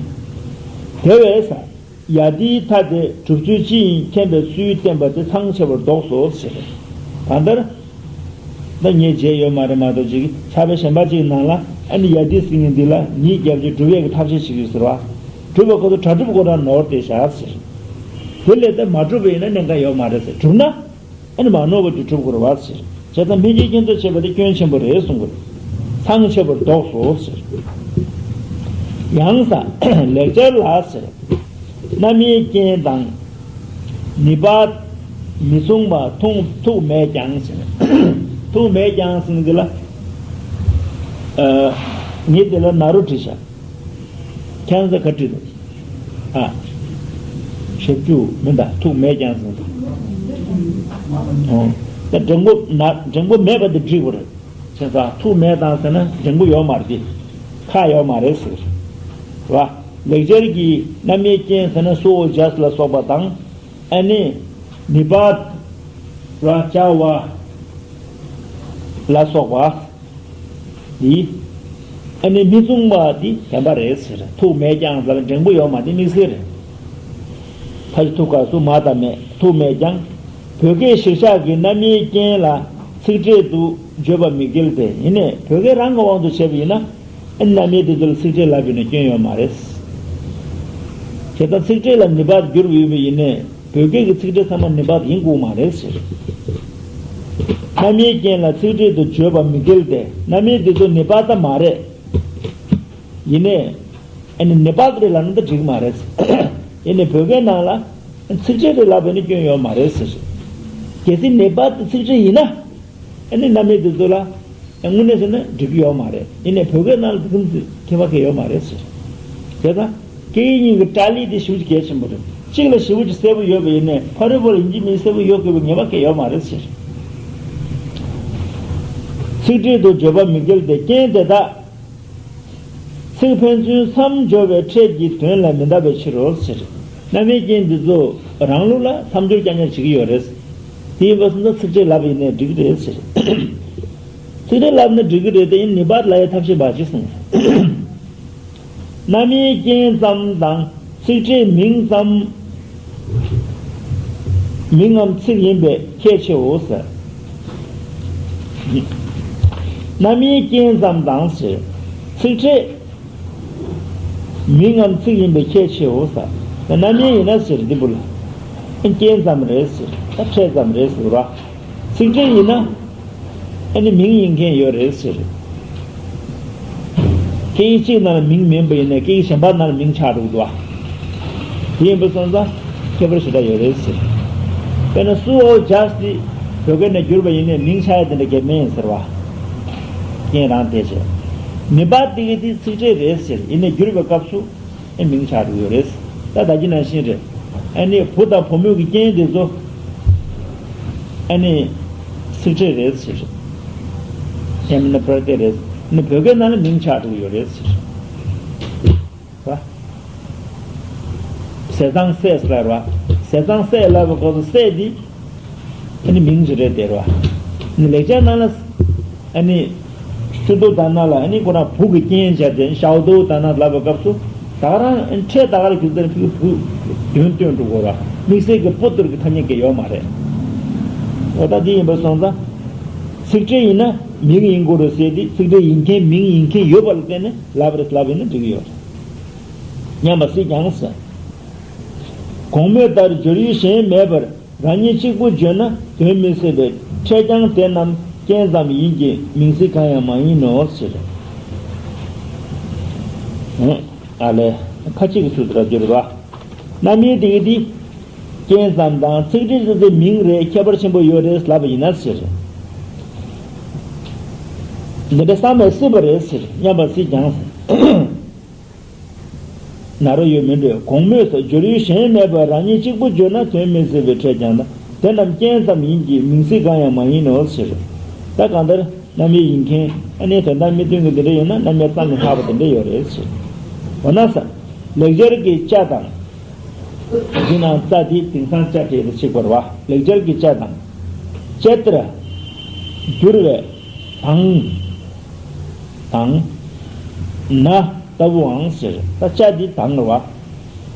དེ་བས་ས། ཡ་དེའི་མཐའ་དེ་གྲུབ་ཚུལ་ཅི་ཡིན་མཁྱེན་པའི་ཚུལ་བསྟན་པ་དེ་ཚང་ཆེ་བར་འདོགས་སོ་ཞེས། གང་ལྟར། ད་ངས་བརྗེད་ཡོད་མ་རེད་མ་གཏོགས་ཅིག་ཕྱག་དཔེ་གཞན་པ་ཅིག་ནང་ལ་ཨ་ནི་ཡ་དེ་ཟེར་མཁན་འདི་ལ་ཉིས་བརྒྱབ་ཅིག་གྲུབ་ཡས་ཀྱི་ཐབས་ཤེས་ཤིག་ཡོད་ཟེར་བ། གྲུབ་པ་ཁོ་ཚོ་གྲ་སྒྲུབ་ཁོ་རང་ནོར་ཏེ་བཞག་ཟེར། དེ་ལས་ད་མ་གྲུབ་པ་ཡིན་ན་གནད་འགག་ཡོད་མ་རེད་ཟེར། གྲུབ་ན་ཨ་ནི་མ་ནོར་བ་ཅིག་གྲུབ་དགོས་རེད་བ་ཟེར། བྱས་ཙང་འཕེན་བྱེད་ཀྱི་མཚན་ཉིད་བྱས་པ་དེ་སྐྱོན་ཆེན་པོ་རེད་གསུང་གི་རེད། ཚང་ཆེ་བར་འདོགས་སོ་ཟེར། ཡང་ས། ལེགས་སྦྱར་ལ་ཟེར། རྣམ་དབྱེའི་རྐྱེན་དང་། ནི་པ། མི་མཚུངས་པ་ཐུག་ཐུག་མེད་ཀྱང་ཟེར། ཐུག་མེད་ཀྱང་ཟེར་ནི་འདི་ལ། ཨ། ངས་འདི་ལ་ན་རོ་བྲིས་ཤག་ཁྱེད་རང་ཚོ་ག་བྲིས་འདུག་ཨ། ཞབས་ཀྱུ་མི་འདའ་ཐུག་མེད་ཀྱང་ཟེར་འདུག་ཨོ། ད་འགྲེང་བུ་ན་འགྲེང་བུ་མེད་པ་འདི་བྲིས་དགོས་རེད། བྱས་ཙང་ཐུག་མེད་དང་ཟེར་ན་འགྲེང་བུ་ཡོད་མ་རེད་དེ། ཁ་ཡོད་མ་རེད་ཟེར། རེད་བ། ལེགས་སྦྱར་གྱི་རྣམ་དབྱེའི་རྐྱེན་ཟེར་ན་སོ་འོ་ཇས་ལ་སོགས་པ་དང་། ཨ་ནི། ནི་པ། ར་ཅ་བ། ལ་སོགས་པ། འདི། ཨ་ནི་མི་མཚུངས་པ་འདི་བདེན་པ་རེད་ཟེར། ཐུག་མེད་ཀྱང་ཟེར་འགྲེང་བུ་ཡོད་མ་འདི་དམིགས་བསལ་རེད། ཕ་ཤི་ཐུག་ག་སུ་མ་དང་མེད་ཐུག་མེད་ཀྱང་། བོད་སྐད་གཞིར་བཞག་གི་རྣམ་དབྱེའི་རྐྱེན་ལ་ཚིག་ཕྲད་དུ་བརྗོད་པ་མི་འགལ་ཏེ་ཡིན་ནས་བོད་སྐད་རང་གི་དབང་དུ་བྱས་པ་ཡིན་ན། ཨ་ནི་རྣམ་དབྱེ་དེ་ཚོ་ལ་ཚིག་ཕྲད་ལབ་པ་ཡིན་ན་སྐྱོན་ཡོད་མ་རེད། བྱས་ཙང་ཚིག་ཕྲད་ལ་ནི་པ་བསྒྱུར་བ་ཡིན་པ་ཡིན་ནས་བོད་སྐད་ཀྱི་ཚིག་ཕྲད་ཚང་མ་ནི་པ་ཡིན་དགོས་མ་རེད་ཟེར། རྣམ་དབྱེའི་རྐྱེན་ལ་ཚིག་ཕྲད་དུ་བརྗོད་པ་མི་འགལ་ཏེ་རྣམ་དབྱེ་དེ་ཚོ་ནི་པ་ད་མ་རེད། ཡིན་ནས། ཨ་ནི་ནི་པ་རེད་ལབ་ན་ད་འགྲིག་མ་རེད། ཡིན་ནས་བོད་སྐད་ནང་ལ། ཚིག་ཕྲད་རེད་ལབ་པ་ཡིན་ན་སྐྱོན་ཡོད་མ་རེད་ཟེར། གལ་སྲིད་ནི་པ་དེ་ཚིག་ཕྲད་ཡིན་ན། ཨ་ནི་རྣམ་དབྱེ་དེ་ཚོ་ལ། དངོས་གནས་བྱས་ན་འགྲིག་གི་ཡོད་མ་རེད། ཡིན་ནའི་བོད་སྐད་ནང་ལ་དེ་ཙམ་ཁྱད་པར་གང་ཡོད་མ་རེད་ཟེར། དེ་ལྟར་སྐད་ཡིག་གཉིས་ཀྱི་སྒྲ་ལས་དེ་ཞེ་པོ་ཅིག་གལ་ཆེན་པོ་རེད། གཅིག་ལ་ཞེ་པོ་ཅིག་གསལ་པོ་ཡོད་པ་ཡིན་ནའི་ཕ་རོལ་པོ་ལ་ཡིན་གཅིག་མིན་གཅིག་གསལ་པོ་ཡོད་དགོས་པའི་ངེས་པ་གང་ཡོད་མ་རེད་ཟེར། ཚིག་ཕྲད་དུ་བརྗོད་པ་མི་འགལ་ཏེ་རྐྱེན་དེ་དག་ཚིག་ཕན་ཚུན་མཚམས་སྦྱོར་བའི་ཕྲད་ཀྱི་དོན་ལ་མི་འདག་པའི་ཕྱིར་རོ་ཟེར། རྣམ་དབྱེའི་རྐྱེན་འདི་ཚོ་རང་ལུགས་ལ་མཚམས་སྦྱོར་རྐྱང་རྐྱང་བྱེད་ཀྱི་ཡོད་རེད། དེ་ཡིན་པ་སོང་ཙང་ཚིག་ཕྲད་ལབ་ཡིན་ནའི་འགྲིག་གི་རེད་ཟེར། ཚིག་ཕྲད་ལབ་ན་འགྲིག་གི་རེད་དེ་ཡིན་ནི་པ་ལ་ཡ་ཐབས་ཤེས་བ་ཅི་གསུངས། རྣམ་དབྱེ་རྐྱེན་ཙམ་དང་ཚིག་ཕྲད་མིང་ཙམ། མིང་ངམ་ཚིག་ཡིན་པས་ཁྱད་ཆེའོ་ཟེར། རྣམ་དབྱེ་རྐྱེན་ཙམ་དང་ཟེར། ཚིག་ཕྲད་མིང་ངམ་ཚིག་ཡིན་པས་ཁྱད་ཆེའོ་ཟེར། རྣམ་དབྱེ་ཡིན་ན་ཟེར་འདི་བུ་ལ། རྐྱེན་ཙམ་རེད་ཟེར། ཕྲད་ཙམ་རེད་ཟེར་བ། ཚིག་ཕྲད་ཡིན་ན། ཨ་ནི་མིང་ཡིན་མཁན་ཡོད་རེད་ཟེར། སྐད་ཡིག་གཅིག་ནང་ལ་མིང་མིན་པ་ཡིན་ནའི་སྐད་ཡིག་གཞན་པ་ནང་ལ་མིང་ཆགས་འགྲོ་གི་འདུག་བ། དེ་ཡིན་པ་སོང་ཙང་ཁྱད་པར་ཞེ་དྲག་ཡོད་རེད་ཟེར། དཔེར་ན་སུའོ་ཇཱས་དེ་བོད་སྐད་ནས་བསྒྱུར་བ་ཡིན་ནའི་མིང་ཆགས་ཡ་དེ་འདྲ་གལ་མེད་ཟེར་བ། རྐྱེན་རང་དེ་བྱས། ནི་པ་དེ་གི་དེ་ཚིག་ཕྲད་རེད་ཟེར། ཡིན་ནའི་བསྒྱུར་བའི་སྐབས་སུ། ཨེ་མིང་ཆགས་འགྲོ་ཡོད་རེད། ད་ད་གིན་ནང་བཞིན་རེད། ཨ་ནི་བུ་དང་བུ་མོ་གི་རྐྱེན་དེ་ཚོ། ཨ་ནི་ཚིག་ཕྲད་རེད་ཟེར། ཡང་མིན་ན་པྲ་ཏི་རེད། ཨ་ནི་བོད་སྐད་ནང་ལ་མིང་ཆགས་འགྲོ་ཡོད་རེད་ཟེར། ར། ཟས་གཙང་སྲས་ལབ་ར། ཟས་གཙང་སྲས་ལབ་པའི་སྐབས་སུ་སྲས་འདི། ཨ་ནི་མིང་ཅིག་རེད་དེ་ར། ཨ་ནི་ལེགས་སྦྱར་ནང་ལ། ཨ་ནི། ཤུ་དོ་ད་ན་ལ་ཨ་ནི་ཁོ་རང་བུ་གི་རྐྱེན་བྱས་ཏེ་ཤའུ་དོ་ད་ན་ལབ་པའི་སྐབས་སུ། ད་ག་རང་ཕྲད་ད་ག་རང་རྒྱུ་མཚན་ཕུགས་བུ་དོན་སྟོན་འགྲོ་དགོས་ར། དམིགས་བསལ་གྱི་པོ་ཏོར་གྱི་ཐ་སྙད་ཀྱི་ཡོད་མ་རེད། འོ་ད་འདི་ཡིན་པ་སོང་ཙང་། ཚིག་ཕྲད་ཡིན་ན་མིང་ཡིན་དགོས་རེད་ཟེར་ཏེ་ཚིག་ཕྲད་ཡིན་མཁན་མིང་ཡིན་མཁན་ཡོད་པ་ལ་བརྟེན་ནས་ལབ་རེད་ལབ་ཡིན་ན་འགྲིག་གི་ཡོད་རེད། སྙམ་པ་སྲིད་ཀྱང་ཟེར། གོང་སྨོས་ལྟར་སྦྱོར་ཡུལ་གཞན་མེད་པར་རང་ཉིད་གཅིག་པུ་བརྗོད་ན་དོན་མི་སྲིད་པས་ཕྲད་ཀྱང་དེ་རྣམས་རྐྱེན་ཙམ་ཡིན་གྱི་མིང་ཚིག་གང་ཡང་མ་ཡིན་ནོ་ཟེར། ཨ་ལས། ཁ་ཅིག་གི་ཚུལ་དུ་ར་བསྒྱུར་བ། རྣམ་དབྱེ་དེ་གི་དེ། རྐྱེན་ཙམ་དང་ཚིག་ཕྲད་ཙམ་དེ་མིང་རེད་ཁྱད་པར་ཆེན་པོ་ཡོད་རེད་ལབ་པ་ཡིན་ན་ཟེར། འདི་འདྲ་བསམ་པས་སྲིད་པ་རེད་ཟེར་སྙམ་པ་སྲིད་ཀྱང་ཟེར། ན་རོ་ཡོད་མིན་འགྲོ་གོང་སྨོས་སུ་སྦྱོར་ཡུལ་གཞན་མེད་པར་རང་ཉིད་གཅིག་པུ་བརྗོད་ན་དོན་མི་སྲིད་པའི་ཕྲད་ཀྱང་དང་དེ་རྣམས་རྐྱེན་ཙམ་ཡིན་གྱི་མིང་ཚིག་གང་ཡང་མ་ཡིན་ནོ་ཟེར། ད་གང་ལྟར་རྣམ་དབྱེ་ཡིན་མཁན་ཨ་ནི་དོན་དག་མི་མཐུན་གྱི་འདི་འདྲ་ཡོད་ན་རྣམ་དབྱེ་ཙམ་ལས་ལྷག་པ་དེ་འདྲ་ཡོད་རེད་ཟེར། འོ་ན་ས། ལེགས་སྦྱར་གྱི་ཅ་དང་། འདི་ནང་ཙ་འདི་དེང་སང་ཅ་བྲིས་ཏེ་གཅིག་པ་རེད་བ། ལེགས་སྦྱར་གྱི་ཅ་དང་། ཅ་ཏི་ར། བསྒྱུར་བའི་དང་། དང་། ན་ལྟ་བུའང་ཟེར། ད་ཅ་འདི་དང་རེད་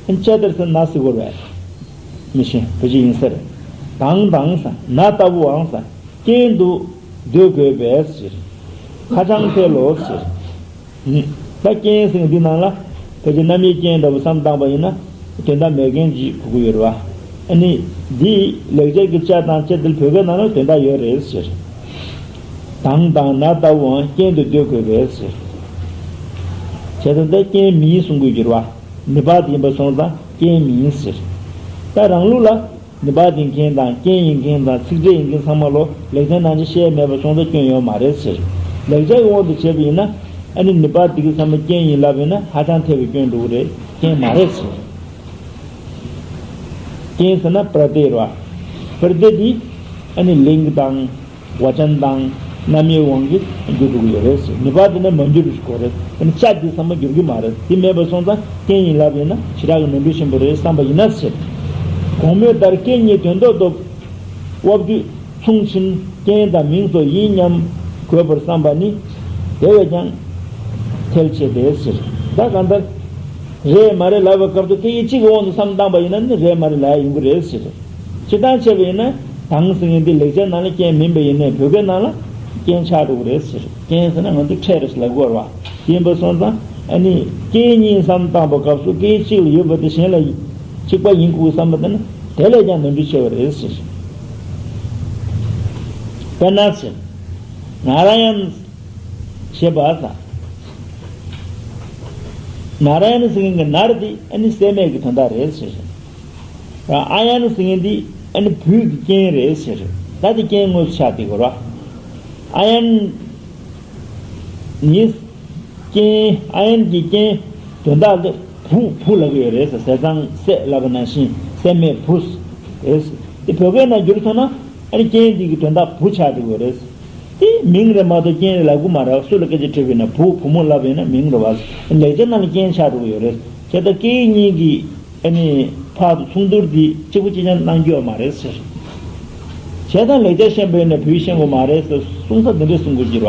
བ། ཅ་ཏི་ར་ཟེར་ན་ཟེར་དགོས་རེད། མི་ཤེས་བོད་ཀྱི་ཡིན་ཟེར། དང་དང་ཟེར་ན་ལྟ་བུའང་ཟེར། རྐྱེན་དུ་འདོད་དགོས་པས་ཟེར། ཧ་ཅང་འཐད་ལོ་ཟེར། ད་རྐྱེན་ཟེར་འདི་ནང་ལ་ཕལ་ཆེར་རྣམ་དབྱེ་རྐྱེན་འདྲ་བོ་བསམ་བཏང་པ་ཡིན་ན་དོན་དག་མེད་མཁན་ཅིག་གོ་གི་ཡོད་རེད་བ། ཨ་ནི་འདི་ལེགས་སྦྱར་གྱི་ཅ་དང་ཅ་འདི་བོད་སྐད་ནང་ལ་དོན་དག་ཡོད་རེད་ཟེར། དང་དང་ན་ལྟ་བུའང་རྐྱེན་དུ་འདོད་དགོས་པས་ཟེར། བྱས་ཙང་ད་རྐྱེན་མིན་གསུང་གི་ཡོད་རེད་བ། ནི་པ་དེ་ཡིན་པ་སོང་ཙང་རྐྱེན་མིན་ཟེར། ད་རང་ལུགས་ལ། ནི་པ་དེ་མཁན་དང་རྐྱེན་ཡིན་མཁན་དང་ཚིག་ཕྲད་ཡིན་མཁན་ཚང་མ་ལོ་ལེགས་ལྡན་ནང་བཞིན་བཤད་མེད་པ་སོང་ཙང་སྐྱོན་ཡོད་མ་རེད་ཟེར། ལེགས་སྦྱར་གྱི་དབང་དུ་བྱས་པ་ཡིན་ན་ཨ་ནི་ནི་པ་དེ་གི་ཚང་མ་རྐྱེན་ཡིན་ལབ་ཡིན་ན་ཧ་ཅང་འཐད་པའི་སྐྱོན་འགྲོ་གི་རེད། རྐྱེན་མ་རེད་ཟེར། རྐྱེན་ཟེར་ན་པྲ་ཏི་རེད་བ། པྲ་ཏི་དེ་ཨ་ནི་ལིང་དང་། བ་ཅན་དང་རྣམ་དབྱེའི་དབང་གིས་འགྱུར་འགྲོ་གི་ཡོད་རེད་ཟེར། ནི་པ་དེ་ནི་མ་འགྱུར་བའི་སྐོར་རེད། དེ་ནི་ཅ་དེ་ཚང་མ་འགྱུར་གྱི་མ་རེད། དེ་མེད་པ་སོང་ཙང་རྐྱེན་ཡིན་ལབ་ཡིན་ན་ཞེ་དྲག་གི་ནོར་འཁྲུལ་ཆེན་པོ་རེད་བསམ་པ་ཡིན་ན་ཟེར། གོང་སྨོས་ལྟར་རྐྱེན་གཉིས་དོན་ལྡོག་ཏུ་དབབ་དུས་མཚུངས་ཕྱིན་རྐྱེན་དང་མིང་སོགས་ཡིན་སྙམ་དགོས་པར་བསམ་པ་ནི་དེ་བས་ཀྱང་ཐལ་ཆེ་སྟེ་ཟེར། ད་གང་ལྟར། རེད་མ་རེད་ལབ་པའི་སྐབས་སུ་སྐད་ཡིག་གཅིག་གི་དབང་དུ་བསམ་བཏང་པ་ཡིན་ན་ནི་རེད་མ་རེད་ལབ་ཡ་ཡོང་གི་རེད་ཟེར། སྤྱིར་བཏང་བྱས་པ་ཡིན་ན་དང་ཟེར་མཁན་འདི་ལེགས་སྦྱར་ནང་ལ་རྐྱེན་མིན་པ་ཡིན་ནའི་བོད་སྐད་ནང་ལ་རྐྱེན་ཆགས་འགྲོ་གི་རེད་ཟེར། རྐྱེན་ཟེར་ན་ང་ཚོ་ཕྲད་རེད་ལབ་དགོས་རེད་བ། ཡིན་པ་སོང་ཙང་ཨ་ནི་སྐད་གཉིས་བསམ་བཏང་པའི་སྐབས་སུ་སྐད་གཅིག་ལ་ཡོད་པ་དེ་གཞན་ལ་གཅིག་པ་ཡིན་དགོས་བསམ་པ་དེ་ནི་དེ་ལས་ཀྱང་ནོར་འཁྲུལ་ཆེ་བ་རེད་ཟེར། དཔེར་ན་ཟེར། ན་ར་ཡན་ཞེས་པ་ཟེར། ན་ར་ཡན་ཟེར་མཁན་གྱི་ནར་འདི་ཨ་ནི་སྲེད་མེད་ཀྱི་དོན་དག་རེད་ཟེར། ཨ་ཡན་ཟེར་མཁན་འདི་ཨ་ནི་བུ་གི་རྐྱེན་རེད་ཟེར། ད་འདི་རྐྱེན་དངོས་སུ་ཆགས་བསྡད་ཡོད་རེད། ཨ་ཡན་ནི་རྐྱེན། ཨ་ཡན་གྱི་རྐྱེན་དོན་དག་འདི་བུ་བུ་ལབ་ཀྱི་ཡོད་རེད་ཟེར། ཟས་གཙང་སྲས་ལབ་པ་ནང་བཞིན་སྲེད་མེད་བུ་རེད་ཟེར། དེ་བོད་སྐད་ནང་བསྒྱུར་ཐུབ་ན་ཨ་ནི་རྐྱེན་འདི་གི་དོན་དག་བུ་ཆགས་བསྡད་ཡོད་རེད་ཟེར། དེ་མིང་རེད་མ་གཏོགས་རྐྱེན་རེད་ལབ་གི་མ་རེད། སུ་ལ་སྐད་ཆ་དྲིས་པ་ཡིན་ན་བུ་བུ་མོ་ལབ་པ་ཡིན་ན་མིང་རེད་བ། ལེགས་སྦྱར་ནང་ལ་རྐྱེན་ཆགས་འགྲོ་གི་ཡོད་རེད། བྱས་ཙང་སྐད་ཡིག་གཉིས་ཀྱི་ཨ་ནི་ཕར་དུ་མཚུངས་བསྡུར་འདི་གཅིག་པུ་གཅིག་རྐྱང་གནང་རྒྱུ་ཡོད་མ་རེད་ཟེར། བྱས་ཙང་ལེགས་སྦྱར་ཤེས་པ་ཡིན་ན་བུ་ཤེས་དགོས་མ་རེད་ཟེར་གསུང་ས་འདི་འདྲས་གསུང་དགོས་ཀྱི་རེད་བ།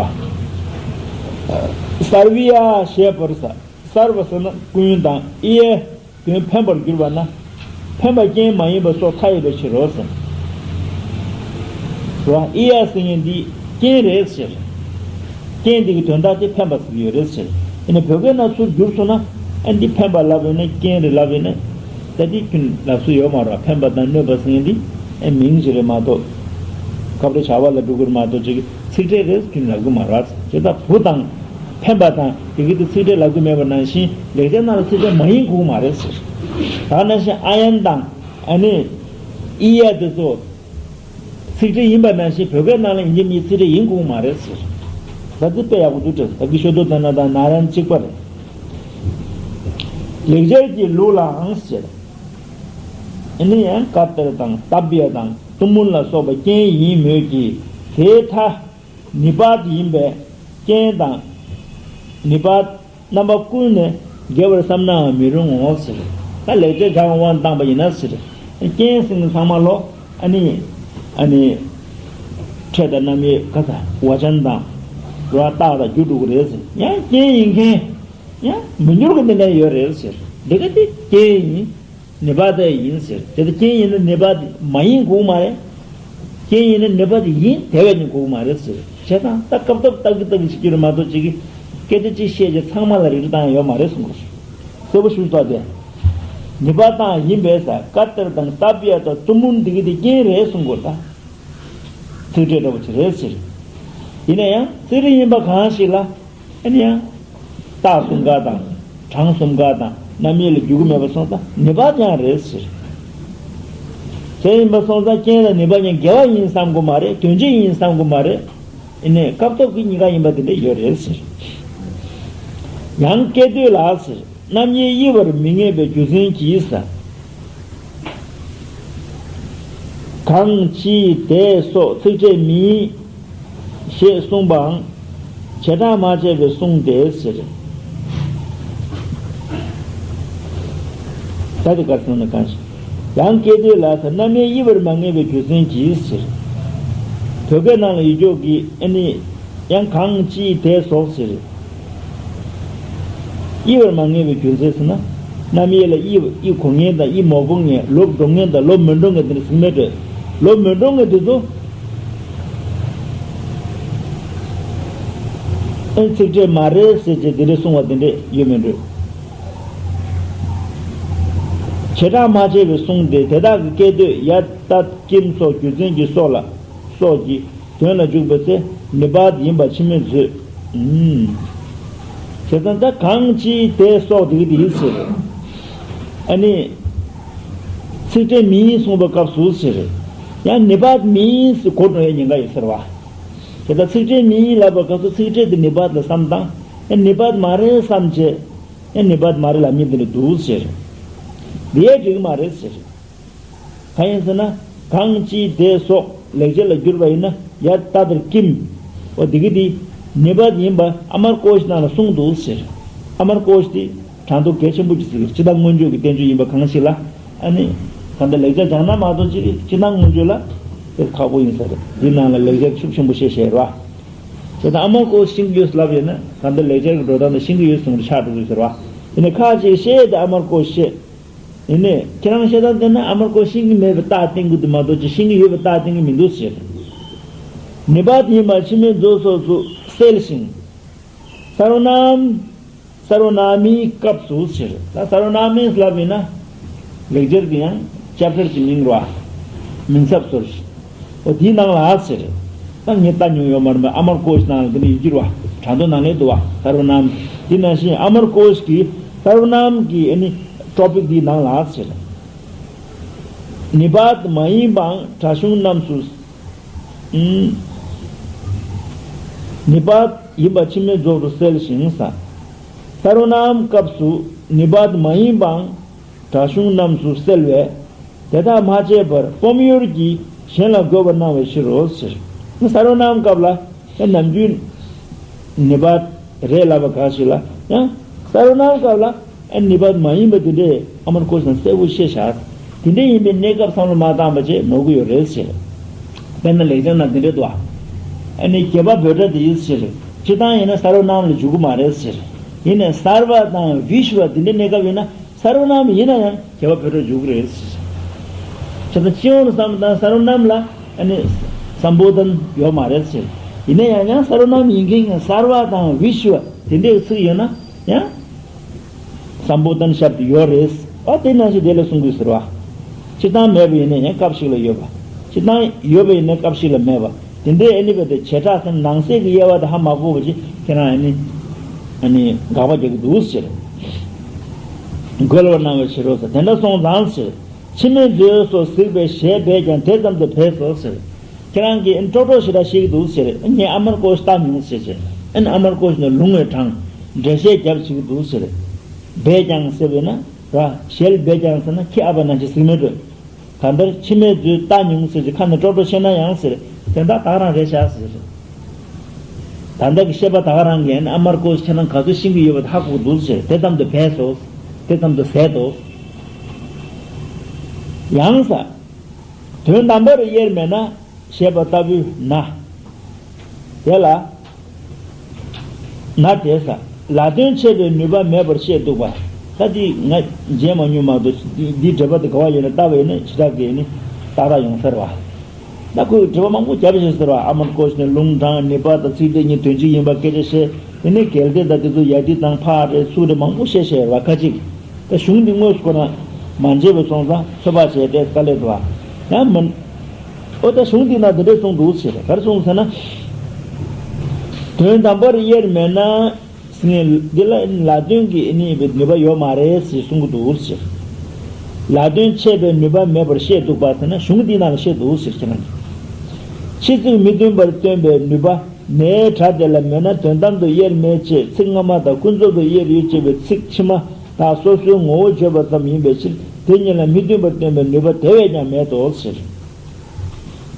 སརྦི་ཡ་ཞེས་པར་ཟེར། གསར་བ་ཟེར་ན་ཀུན་དང་ཨི་ཡ་དོན་འཕེན་པར་གྱུར་པ་ན། འཕེན་པ་རྐྱེན་མ་ཡིན་པ་སོགས་མཐའ་ཡས་པའི་ཕྱིར་རོ་ཟེར། རོ་ཨི་ཡ་ཟེར་མཁན་འདི་རྐྱེན་རེད་ཟེར། རྐྱེན་འདི་གི་དོན་དག་དེ་འཕེན་པ་ཟེར་གྱི་ཡོད་རེད་ཟེར། ཡིན་ན་བོད་སྐད་ནང་ཚུར་བསྒྱུར་སོང་ན། ཨ་འདི་འཕེན་པ་ལབ་ཡོད་ན་རྐྱེན་རེད་ལབ་ཡོད་ན། ད་འདི་ཁྱོད་ལབ་སྲོལ་ཡོད་མ་རེད། འཕེན་པ་དང་གནོད་པ་ཟེར་མཁན་འདི་ཨ་མིང་ཞིག་རེད་མ་གཏོགས། སྐབས་རེ་བྱ་བ་ལ་འགྲོ་གི་རེད་མ་གཏོགས་ཅིག་ཚིག་ཕྲད་རེད་ཁྱོད་ལབ་གི་མ་རེད། བྱས་ཙང་བུ་དང་འཕེན་པ་དང་དེ་གི་དེ་ཚིག་ཕྲད་ལབ་གི་མེད་པ་ནང་བཞིན་ལེགས་སྦྱར་ནང་ལ་ཚིག་ཕྲད་མ་ཡིན་དགོས་མ་རེད་ཟེར། ད་ནང་བཞིན་ཨ་ཡན་དང་ཨ་ནི་ཨི་ཡ་དེ་ཚོ་ཚིག་ཕྲད་ཡིན་པ་ནང་བཞིན་བོད་སྐད་ནང་ལ་ཡིན་གཅིག་མིན་གཅིག་ཚིག་ཕྲད་ཡིན་དགོས་མ་རེད་ཟེར། ད་དེ་དཔེ་ཡག་པོ་འདུག་དྲན། ད་གི་ཤོ་དོ་ད་ན་དང་ན་རན་གཅིག་པ་རེད། ལེགས་སྦྱར་གྱི་ལུགས་ལའང་ཟེར། ཨ་ནི་ཡང་ཀ་ཏེར་དང་ཏ་བི་ཡ་དང་ཏུ་མུན་ལ་སོགས་པ་རྐྱེན་ཡིན་མོད་ཀྱི། དེའི་མཐའ་ནི་པཱད་ཡིན་པས་རྐྱེན་དང་ནི་པཱད་རྣམ་པ་ཀུན་ནས་འགལ་བར་བསམ་ནའང་མི་རུང་ངོ་ཟེར། ད་ལེགས་སྦྱར་སྦྱང་དབང་བཏང་པ་ཡིན་ན་ཟེར། རྐྱེན་ཟེར་ནས་ཚང་མ་ལོ། ཨ་ནི་ཨ་ནི་ཕྲད་དང་རྣམ་དབྱེ་ག་ད་བ་ཅན་དང་རོ་རྟགས་དང་རྒྱུ་དྲུག་རེད་ཟེར། ཡང་རྐྱེན་ཡིན་མཁན། ཡང་མི་འགྱུར་གྱི་དེ་འདྲ་ཡོད་རེད་ཟེར། འདི་ག་དེ་རྐྱེན་ཡིན། ནི་པཱད་ཡིན་ཟེར། དེ་ལྟར་རྐྱེན་ཡིན་ན་ནི་པཱད་མ་ཡིན་དགོས་མ་རེད། རྐྱེན་ཡིན་ན་ནི་པཱད་ཡིན་དེ་བས་ནི་དགོས་མ་རེད་ཟེར། བྱས་ཙང་ད་སྐབས་ཐོབ་ལྟ་གི་ལྟ་གི་བྱེད་རྒྱུ་རེད་མ་གཏོགས་ཅིག་གི་སྐད་ཆ་ཅིག་བཤད་རྗེས་ཚང་མ་ལ་རིགས་བཏང་ཡོད་མ་རེད་གསུང་གི་རེད། གསལ་པོ་ཞུས་ཚར་ཏེ། ནི་པཱད་ཡིན་པས་ས་ཀ་ཏེར་དང་ཏ་བི་ཡ་དང་ཏུ་མུན་འདི་གི་དེ་རྐྱེན་རེད་གསུང་དགོས་ད། ཚིག་ཕྲད་འདྲ་བོ་ཅིག་རེད་ཟེར། ཡིན་ན་ཡང་ཚིག་ཕྲད་ཡིན་པ་གང་ཞིག་ལ། ཨ་ནི་ཡང་། རྟགས་གསུམ་ཀ་དང་གྲངས་གསུམ་ཀ་དང་རྣམ་དབྱེ་ལ་འགྱུར་གྱི་མེད་པ་སོང་ཙང་ནི་པཱད་ཀྱང་རེད་ཟེར། དེ་ཡིན་པ་སོང་ཙང་རྐྱེན་དང་ནི་པཱད་ཀྱང་འགལ་བ་ཡིན་བསམ་དགོས་མ་རེད། དོན་གཅིག་ཡིན་བསམ་དགོས་མ་རེད། ཡིན་ནའི་སྐབས་ཐོབ་ཀྱི་གཉིས་ཀ་ཡིན་པ་དེ་འདྲ་ཡོད་རེད་ཟེར། ཡང་སྐྱེ་འདོད་ལ་ཟེར། རྣམ་དབྱེ་དབྱེ་བར་མི་ངེས་པའི་རྒྱུ་མཚན་གྱིས་ཟེར། གང་ཅི་དེ་སོགས་ཚིག་ཕྲད་མིན་ཞེས་གསུངས་པའང་བྱེ་བྲག་མ་དཔྱད་པའི་གསུང་སྟེ་ཟེར། ད་དེ་ག་ཚོད་ན་གང་ཞིག་ཡང་སྐྱེ་འདོད་ལ་ཟེར། རྣམ་དབྱེ་དབྱེ་བར་མ་ངེས་པའི་རྒྱུ་མཚན་གྱིས་ཟེར། བོད་སྐད་ནང་ལ་ཡིག་འཇོག་གིས་ཨ་ནི། ཡང་གང་ཅི་དེ་སོགས་ཟེར། དབྱེ་བར་མ་ངེས་པའི་རྒྱུ་མཚན་ཟེར་ན། རྣམ་དབྱེ་ལ་དབྱེ་དབྱེ་གོ་མཁན་དང་དབྱེ་མ་གོ་མཁན། ལོབས་འགྲོ་མཁན་དང་ལོབས་མི་འགྲོ་མཁན་དེ་འདྲ་ཟེར་མེད་འགྲོ། ལོབས་མི་འགྲོ་མཁན་དེ་ཚོ། ཨེ་ཚིག་ཕྲད་མ་རེད་ཟེར་བྱས་དེ་འདྲ་གསུང་བ་དེ་འདྲ་ཡོད་མེད་འགྲོ། བྱེ་བྲག་མ་དཔྱད་པའི་གསུང་སྟེ་དེ་དག་གི་སྐད་དོད་ཡ་ཏད་ཀྱིམ་སོགས་རྒྱུ་མཚན་གྱི་སོགས་ལ་སོགས་ཀྱི། དོན་ལ་འཇུག་པའི་ཚེ་ནི་པཱད་ཡིན་པ་ཕྱི་མས་བརྗོད། ཨུམ། བྱས་ཙང་ད་གང་ཅི་དེ་སོགས་དེ་གི་དེ་ཡིན་ཟེར། ཨ་ནི། ཚིག་ཕྲད་མིན་གསུངས་པའི་སྐབས་སུ་ཟེར། ཡང་ནི་པཱད་མིན་ཟེར་གོ་འགྲོ་བའི་ཉེན་ཁ་ཡོད་ཟེར་བ། དེ་ལྟར་ཚིག་ཕྲད་མིན་ལབ་པའི་སྐབས་སུ་ཚིག་ཕྲད་དེ་ནི་པཱད་ལ་བསམ་དང་། ཡང་ནི་པཱད་མ་རེད་བསམ་བྱས། ཡང་ནི་པཱད་མ་རེད་ལབ་མི་དེ་འདྲ་འདུག་ཟེར། འདི་ཡང་འགྲིག་གི་མ་རེད་ཟེར། གང་ཡིན་ཟེར་ན། གང་ཅི་དེ་སོགས་ལེགས་སྦྱར་ལ་བསྒྱུར་བ་ཡིན་ན་ཡ་ཏ་དར་ཀིམ། འོ་དེ་གི་དེ་ནི་པཱད་ཡིན་པ་ཨ་མར་ཀོ་ཤ་ནང་ལ་གསུངས་འདུག་ཟེར། ཨ་མར་ཀོ་ཤ་དེ་གྲངས་ཐོ་གལ་ཆེན་པོ་ཅིག་ཟེར་གི། སྤྱིར་བཏང་མངོན་བརྗོད་ཀྱི་བསྟན་བཅོས་ཡིན་པ་གང་ཞིག་ལ། ཨ་ནི། གང་ལྟར་ལེགས་སྦྱར་སྦྱང་ན་མ་གཏོགས་ཅིག་སྤྱིར་བཏང་མངོན་བརྗོད་ལ་དེ་ཁག་པོ་ཡིན་ས་རེད། འདི་ནང་ལ་ལེགས་སྦྱར་ཤུགས་ཆེན་པོ་བཤད་བཤད་རེད་བ། དེ་དང་ཨ་མར་ཀོ་ཤ་ཤེས་ཀྱི་ཡོད་ལབ་ཡོད་ན་གང་ལྟར་ལེགས་སྦྱར་གྱི་འགྲོ་སྟངས་དང་ཤེས་ཀྱི་ཡོད་གསུངས་ཏེ་ཆགས་འགྲོ་གི་ཟེར་བ། དེ་ནས་ཁ་ཅིག་བཤད་དེ་ཨ་མར་ཀོ་ཤ་བཤད། ཡིན་ནའི་ཁྱེད་རང་བཤད་སྟངས་དེ་ནི་ཨ་མར་ཀོ་ཤ་ཤེས་ཀྱི་མེད་པའི་རྟགས་བསྟན་གྱི་འདུག་མ་གཏོགས་ཅིག་ཤེས་ཀྱི་ཡོད་པའི་རྟགས་བསྟན་གྱི་མི་འདུག་ཟེར། ནི་པཱད་ཡིན་པ་ཕྱི་མའི་མཛོད་སོགས་སུ་གསལ་ཞིང་། ས་རོ་ནམ། ས་རོ་ནམ་མིའི་སྐབས་སུ་ཟེར། ད་ས་རོ་ནམ་མིས་ལབ་ཡིན་ན། ལེགས་སྦྱར་གྱི་ཡང་ཅབ་ཊར་གྱི་མིང་རེད་བ། མིང་ཚབ་སོར། འོ་དེའི་ནང་ལ་ཟེར། ད་ངས་ལྟ་མྱོང་ཡོད་མ་རེད་པ། ཨ་མར་ཀོ་ཤ་ནང་ལ་དེ་འདྲ་ཡོད་ཀྱི་རེད་བ། གྲངས་ཐོ་ནང་ལ་འདུག་བ། ས་རོ་ནམ། དེ་ནང་བཞིན་ཨ་མར་ཀོ་ཤ་གི་ས་རོ་ནམ་གྱི་ཨ་ནི་ཊོ་པིག་དེའི་ནང་ལ་ཟེར། ནི་པཱད་མ་ཡིན་པའང་སྒྲ་གཞུང་རྣམས་སུ། ཨུམ། ནི་པཱད་ཡིན་པ་ཕྱི་མའི་མཛོད་དུ་གསལ་ཞིང་ས། ས་རོ་ནམ་སྐབས་སུ་ནི་པཱད་མ་ཡིན་པའང་སྒྲ་གཞུང་རྣམས་སུ་གསལ་བས། དེ་དག་མ་དཔྱད་པར་སྤོམ་ཡུལ་གྱིས་གཞན་ལ་འགོད་པར་སྣང་བའི་ཕྱིར་རོ་ཟེར། ས་རོ་ནམ་སྐབས་ལ་ཡང་ནམ་རྒྱུན་ནི་པཱད་རེད་ལབ་པ་གང་ཞིག་ལ་ཡང་ས་རོ་ནམ་སྐབས་ལ། ཨ་ནི་པཱད་མ་ཡིན་པ་དེ་འདྲས་ཨ་མར་ཀོ་ཤ་ནང་གསལ་པོ་བཤད་བཞག་དེ་འདྲས་ཡིན་པའི་གནས་སྐབས་བསམ་བློ་མ་བཏང་བ་བྱས་ནོར་གི་ཡོད་རེད་ཟེར། དཔེར་ན་ལེགས་སྦྱར་ནང་དེ་འདྲས་འདུག་ཨ་ནི་རྒྱས་པ་འབོད་སྒྲ་དེ་ཡིས་ཟེར། སྤྱིར་བཏང་ཡིན་ན་ས་རོ་ནམ་ལ་འཇུག་གི་མ་རེད་ཟེར། ཡིན་ནའི་སརྦ་དང་བིཤ་བ་དེ་འདྲའི་གནས་སྐབས་ཡིན་ན་སརྦ་ནམ་ཡིན་ན་ཡང་ཁྱད་པར་བོད་སྐད་འཇུག་གི་རེད། བྱས་ཙང་སྤྱི་ཡོངས་ནས་བསམ་བློ་བཏང་སརྦ་ནམ་ལ་ཨ་ནི་སམ་བོ་དན་ཡོད་མ་རེད་ཟེར། ཡིན་ན་ཡང་ཡང་སརྦ་ནམ་ཡིན་མཁན་ཡང་སརྦ་དང་བིཤ་བ་དེ་འདྲའི་ཚིག་ཡོད་ན་ཡང་སམ་བོ་དན་ཞབས་དེ་ཡོད་རེད། ཨ་དེ་ནང་བཞིན་དེ་ལ་གསུང་གི་ཟེར་བ། སྤྱིར་བཏང་མེད་པ་ཡིན་ན་ཡང་སྐབས་ཤིག་ལ་ཡོད་པ། སྤྱིར་བཏང་ཡོད་པ་ཡིན་ན་སྐབས་ཤིག་ལ་མེད་པ། དེ་འདྲའི་ཨ་ནི་བ་དེ་བྱེ་བྲག་སེམས་ནང་གསལ་གྱི་དབྱེ་བ་དེ་ཧ་མ་གོ་བ་ཅིག་ཁྱེད་རང་ཨ་ནི་ཨ་ནི་དགག་པ་རྒྱག་གི་འདུག་ཟེར། རྒོལ་བར་གནང་བའི་ཕྱིར་རོ་ཟེར། དེ་འདྲ་སོང་ཙང་ཟེར། ཕྱི་མའི་མཛོད་སོགས་གཟིགས་པའི་ཞལ་སྦས་ཀྱང་དེ་ཙམ་དུ་བས་སོ་ཟེར། ཁྱེད་རང་གིས་ཨ་ནི་ཀྲོག་ཀྲོག་ཞེ་དྲག་ཤེས་ཀྱི་འདུག་ཟེར། ངས་ཨ་མར་ཀོ་ཤ་བལྟ་མྱོང་ཟེར་ཟེར། ཨ་ནི་ཨ་མར་ཀོ་ཤ་ནས་ལུང་བའི་གྲངས་འགྲེལ་བཤད་རྒྱབ་བྱེད་ཀྱི་འདུག་ཟེར། སྦས་ཀྱང་ཟེར་བས་ན་ར་ཞལ་སྦས་ཀྱང་ཟེར་ན་ཁྱི་ཨ་ཕ་ནང་བཞིན་གཟིགས་མེད་འགྲོ། གང་ལྟར་ཕྱི་མའི་མཛོད་བལྟ་མྱོང་ཟེར་གྱི་ཁ་ནས་ཀྲོག་ཀྲོག་བཤད་ན་ཡང་ཟེར། དོན་དག་ད་ག་རང་རེད་ཤག་ཟེར། ད་ལྟ་གི་བཤད་པ་ད་ག་རང་གིས་ཨ་མར་ཀོ་ཤ་ཁྱེད་རང་ག་ཚོད་ཤེས་ཀྱི་ཡོད་པ་ཧ་གོ་གི་འདུག་ཟེར། དེ་ཙམ་དུ་བས་སོ། དེ་ཙམ་དུ་ཟད་དོ། ཡང་ས། དོན་དམ་པར་དབྱེར་མེད་ན་ཞེས་པ་ལྟ་བུའི་ན། དེ་ལ། ན་དེ་ས། ལ་དོན་འཆད་པའི་ནུས་པ་མེད་པར་བཤད་འདུག་པ། ད་འདི་ང་མཇལ་མ་མྱོང་མ་གཏོགས་འདི་འདི་འགྲེལ་པ་འདི་ག་བ་ཡོད་ན་ལྟ་བས་ནི་ཞེ་དྲག་གིས་ནི་ཏག་ཏག་ཡོང་ས་རེད་བ། ད་ཁོས་འགྲེལ་པ་མང་པོ་བརྒྱབ་བཞག་ཟེར་བ། ཨ་མར་ཀོ་ཤ་ནས་ལུང་དྲངས། ནུས་པ་དང་ཚིག་དེ་གཉིས་དོན་གཅིག་ཡིན་པ་སྐད་ཆ་བཤད། དེ་ནས་གལ་ཏེ་ད་དེ་ཚོ་ཡ་ཏི་དང་ཕ་རེད་ཚུགས་རེད་མང་པོ་བཤད་བཤད་བ་ཁ་ཅིག་ད་གཞུང་འདི་དངོས་སུ་ཁོ་རང་མ་མཇལ་བའི་སོང་ཙང་ཚོད་དཔག་བྱས་ཏེ་དཀའ་ལས་འདུག་བ། ཡང་མིན། ཨོ་ད་གཞུང་འདི་ན་འདི་འདྲས་གསུངས་འདུག་ཟེར། ག་རེ་གསུངས་ཟེར་ན། དོན་དམ་པར་དབྱེར་མེད་ན། ཟེར་ནས་འདི་ལ་ལ་དོན་གྱི་ནུས་པ་ཡོད་མ་རེད་ཟེར་གསུང་གི་འདུག་ཟེར། ལ་དོན་འཆད་པའི་ནུས་པ་མེད་པར་བཤད་འདུག་པ་ཟེར་ན་གཞུང་འདིའི་ནང་ལ་བཤད་འདུག་ཟེར་ཁྱེད་རང་གིས། ཕྱི་ཚིག་མི་མཐུན་པར་སྟོན་པའི་ནུས་པ་ནའི་སྒྲ་དེ་ལ་མེད་ན་དོན་དམ་དུ་དབྱེར་མེད་ཅེས་ཚིག་སྔ་མ་དང་ཀུན་རྫོབ་ཏུ་དབྱེར་ཡོད་ཅེས་པའི་ཚིག་ཕྱི་མ་དག་སོ་སོའི་ངོ་བོ་བརྗོད་པ་ཙམ་ཡིན་པའི་ཕྱིར་དེ་གཉིས་ལ་མི་མཐུན་པར་སྟོན་པའི་ནུས་པ་དེ་བས་ཀྱང་མེད་དོ་ཟེར།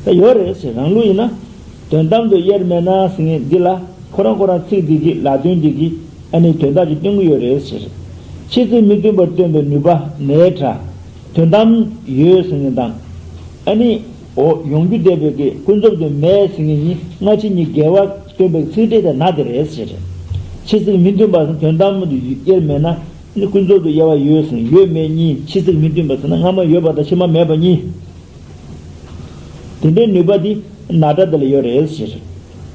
ད་ཡོད་རེད་ཟེར། རང་ལུགས་ཡིན་ན། དོན་དམ་དུ་དབྱེར་མེད་ན་ཟེར་མཁན་འདི་ལ་ཁོ་རང་ཁོ་རང་ཚིག་འདི་གིས་ལ་དོན་འདི་གིས་ཨ་ནི་དོན་དག་ཅིག་སྟོན་གྱི་ཡོད་རེད་ཟེར། ཕྱི་ཚིག་མི་མཐུན་པར་སྟོན་པའི་ནུས་པ་ནའི་སྒྲ། དོན་དམ་ཡོད་ཟེར་མཁན་དང་། ཨ་ནི་འོ་ཡོང་རྒྱུ་བསྡད་པའི་གི་ཀུན་རྫོབ་ཏུ་མེད་ཟེར་མཁན་གཉིས་སྔ་ཕྱི་གཉིས་འགལ་བ་སྟོན་པའི་ཚིག་ཕྲད་དེ་ན་དེ་རེད་ཟེར། ཕྱི་ཚིག་མི་མཐུན་པ་ཟེར་དོན་དམ་དུ་དབྱེར་མེད་ན་ནི་ཀུན་རྫོབ་ཏུ་དབྱེ་བ་ཡོད་ཟེར་ཡོད་མེད་གཉིས། ཕྱི་ཚིག་མི་མཐུན་པ་ཟེར་ན་སྔ་མ་ཡོད་པ་དང་ཕྱི་མ་མེད་པ་གཉིས། དེ་འདྲའི་ནུས་པ་འདི་ན་སྒྲ་འདི་ལ་ཡོད་རེད་ཟེར།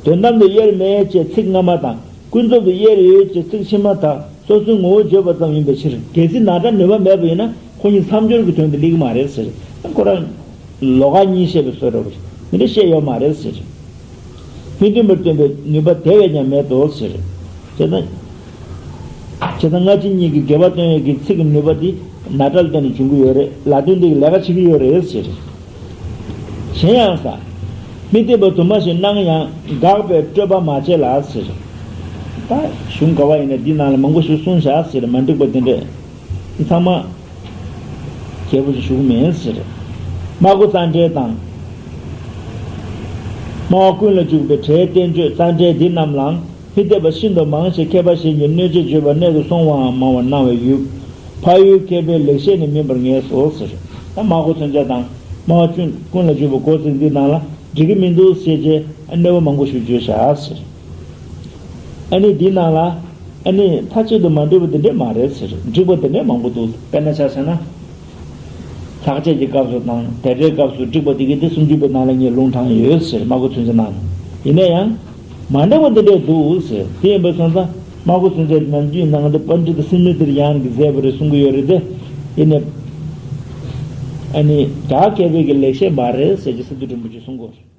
དོན་དམ་དུ་དབྱེར་མེད་ཅེས་ཚིག་སྔ་མ་དང་ཀུན་རྫོབ་ཏུ་དབྱེར་ཡོད་ཅེས་ཚིག་ཕྱི་མ་དག་སོ་སོའི་ངོ་བོ་བརྗོད་པ་ཙམ་ཡིན་པའི་ཕྱིར། གལ་སྲིད་ན་སྒྲ་ནུས་པ་མེད་པ་ཡིན་ན་ཁོ་གཉིས་མཚམས་སྦྱོར་གྱི་དོན་དུ་སླེབས་ཀྱི་མ་རེད་ཟེར། ཁོ་རང་ལོགས་ཀ་གཉིས་བཤད་པའི་བཟོ་འདྲ་བོ་ཞིག་འདི་འདྲ་བཤད་ཡོད་མ་རེད་ཟེར། མི་མཐུན་པར་སྟོན་པའི་ནུས་པ་དེ་བས་ཀྱང་མེད་དོ་ཟེར། བྱས་ཙང་། བྱས་ཙང་སྔ་ཕྱི་གཉིས་ཀྱི་འགལ་བ་སྟོན་ཡས་ཀྱི་ཚིག་གི་ནུས་པ་འདི་ན་སྒྲ་ལ་བརྟེན་ནས་འབྱུང་གི་ཡོད་རེད། ལ་དོན་འདི་གི་ལས་ཀ་བྱེད་ཀྱི་ཡོད་རེད་ཟེར། གཞན་ཡང་ས། མི་བདེན་པ་དུ་མ་ཞིག་སྣང་ཡང་དགག་པའི་སྤྲོས་པ་མ་བྱེད་ལ་ཟེར། ད་གཞུང་ག་བ་ཡིན་ན་འདི་ནང་ལ་མང་པོ་ཞིག་གསུངས་བཞག་ཟེར། མ་འགྲིག་པ་འདི་འདྲས་འདི་ཚང་མ་རྒྱས་པོ་ཞིག་ཞུ་གི་མིན་ཟེར། སྨྲ་སྒོ་རྩ་འགྲེལ་དང་། སྨྲ་བ་ཀུན་ལ་འཇུག་པའི་སྒྲའི་བསྟན་བཅོས་རྩ་འགྲེལ་འདི་རྣམས་ལའང་མི་བདེན་པ་ཤིན་ཏུ་མང་ཞིང་མཁས་པ་གཞན་གྱིས་གནོད་བྱེད་བརྗོད་པ་གནད་དུ་སོང་བའང་མང་བར་སྣང་བས་ཡུལ་འཕགས་ཡུལ་མཁས་པའི་ལེགས་བཤད་ནི་མིན་པར་ངེས་སོ་ཟེར། ད་སྨྲ་སྒོ་མཚོན་བྱེད་དང་སྨྲ་བ་ཀུན་ལ་འཇུག་པའི་སྒོ་ཚིག་འདི་ནང་ལ་འགྲིག་གི་མི་འདུག་ཟེར་བྱས་གནོད་པ་མང་པོ་ཞིག་བརྗོད་བཞག་ཟེར། ཨ་ནི་འདི་ནང་ལ་ཨ་ནི་མཐའ་གཅིག་ཏུ་མ་འགྲིག་པ་འདི་འདྲས་མ་རེད་ཟེར། འགྲིག་པ་འདི་འདྲས་མང་པོ་འདུག་དཔེར་ན་ཆ་བཞག་ན། ལྷག་བཅས་ཀྱི་སྐབས་སུ་དང་དེ་འདྲའི་སྐབས་སུ་འགྲིག་པ་འདི་གི་འདི་སུམ་ཅུ་པའི་ནང་ལ་ངས་ལུང་དྲངས་ཡོད་ཟེར། སྨྲ་སྒོ་མཚོན་བྱེད་ནང་། ཡིན་ན་ཡང་། མ་འགྲིག་པ་འདི་འདྲས་འདུག་ཟེར། དེ་ཡིན་པ་སོང་ཙང་སྨྲ་སྒོ་མཚོན་བྱེད་ནམ་རྒྱུན་ནང་འདི་པཎྜི་ཏ་སིནྡྷུ་ཏིར་ཡན་གྱིས་མཛད་པ་རེད་གསུང་གི་ཡོད་རེད་དེ། ཡིན་ནའི། ཨ་ནི་བྲག་མཁས་པའི་གི་ལེགས་བཤད་མ་རེད་ཟེར་གྱི་སི་ཏུ་རིན་པོ་ཆེས་གསུང་གི་ཡོད་རེད།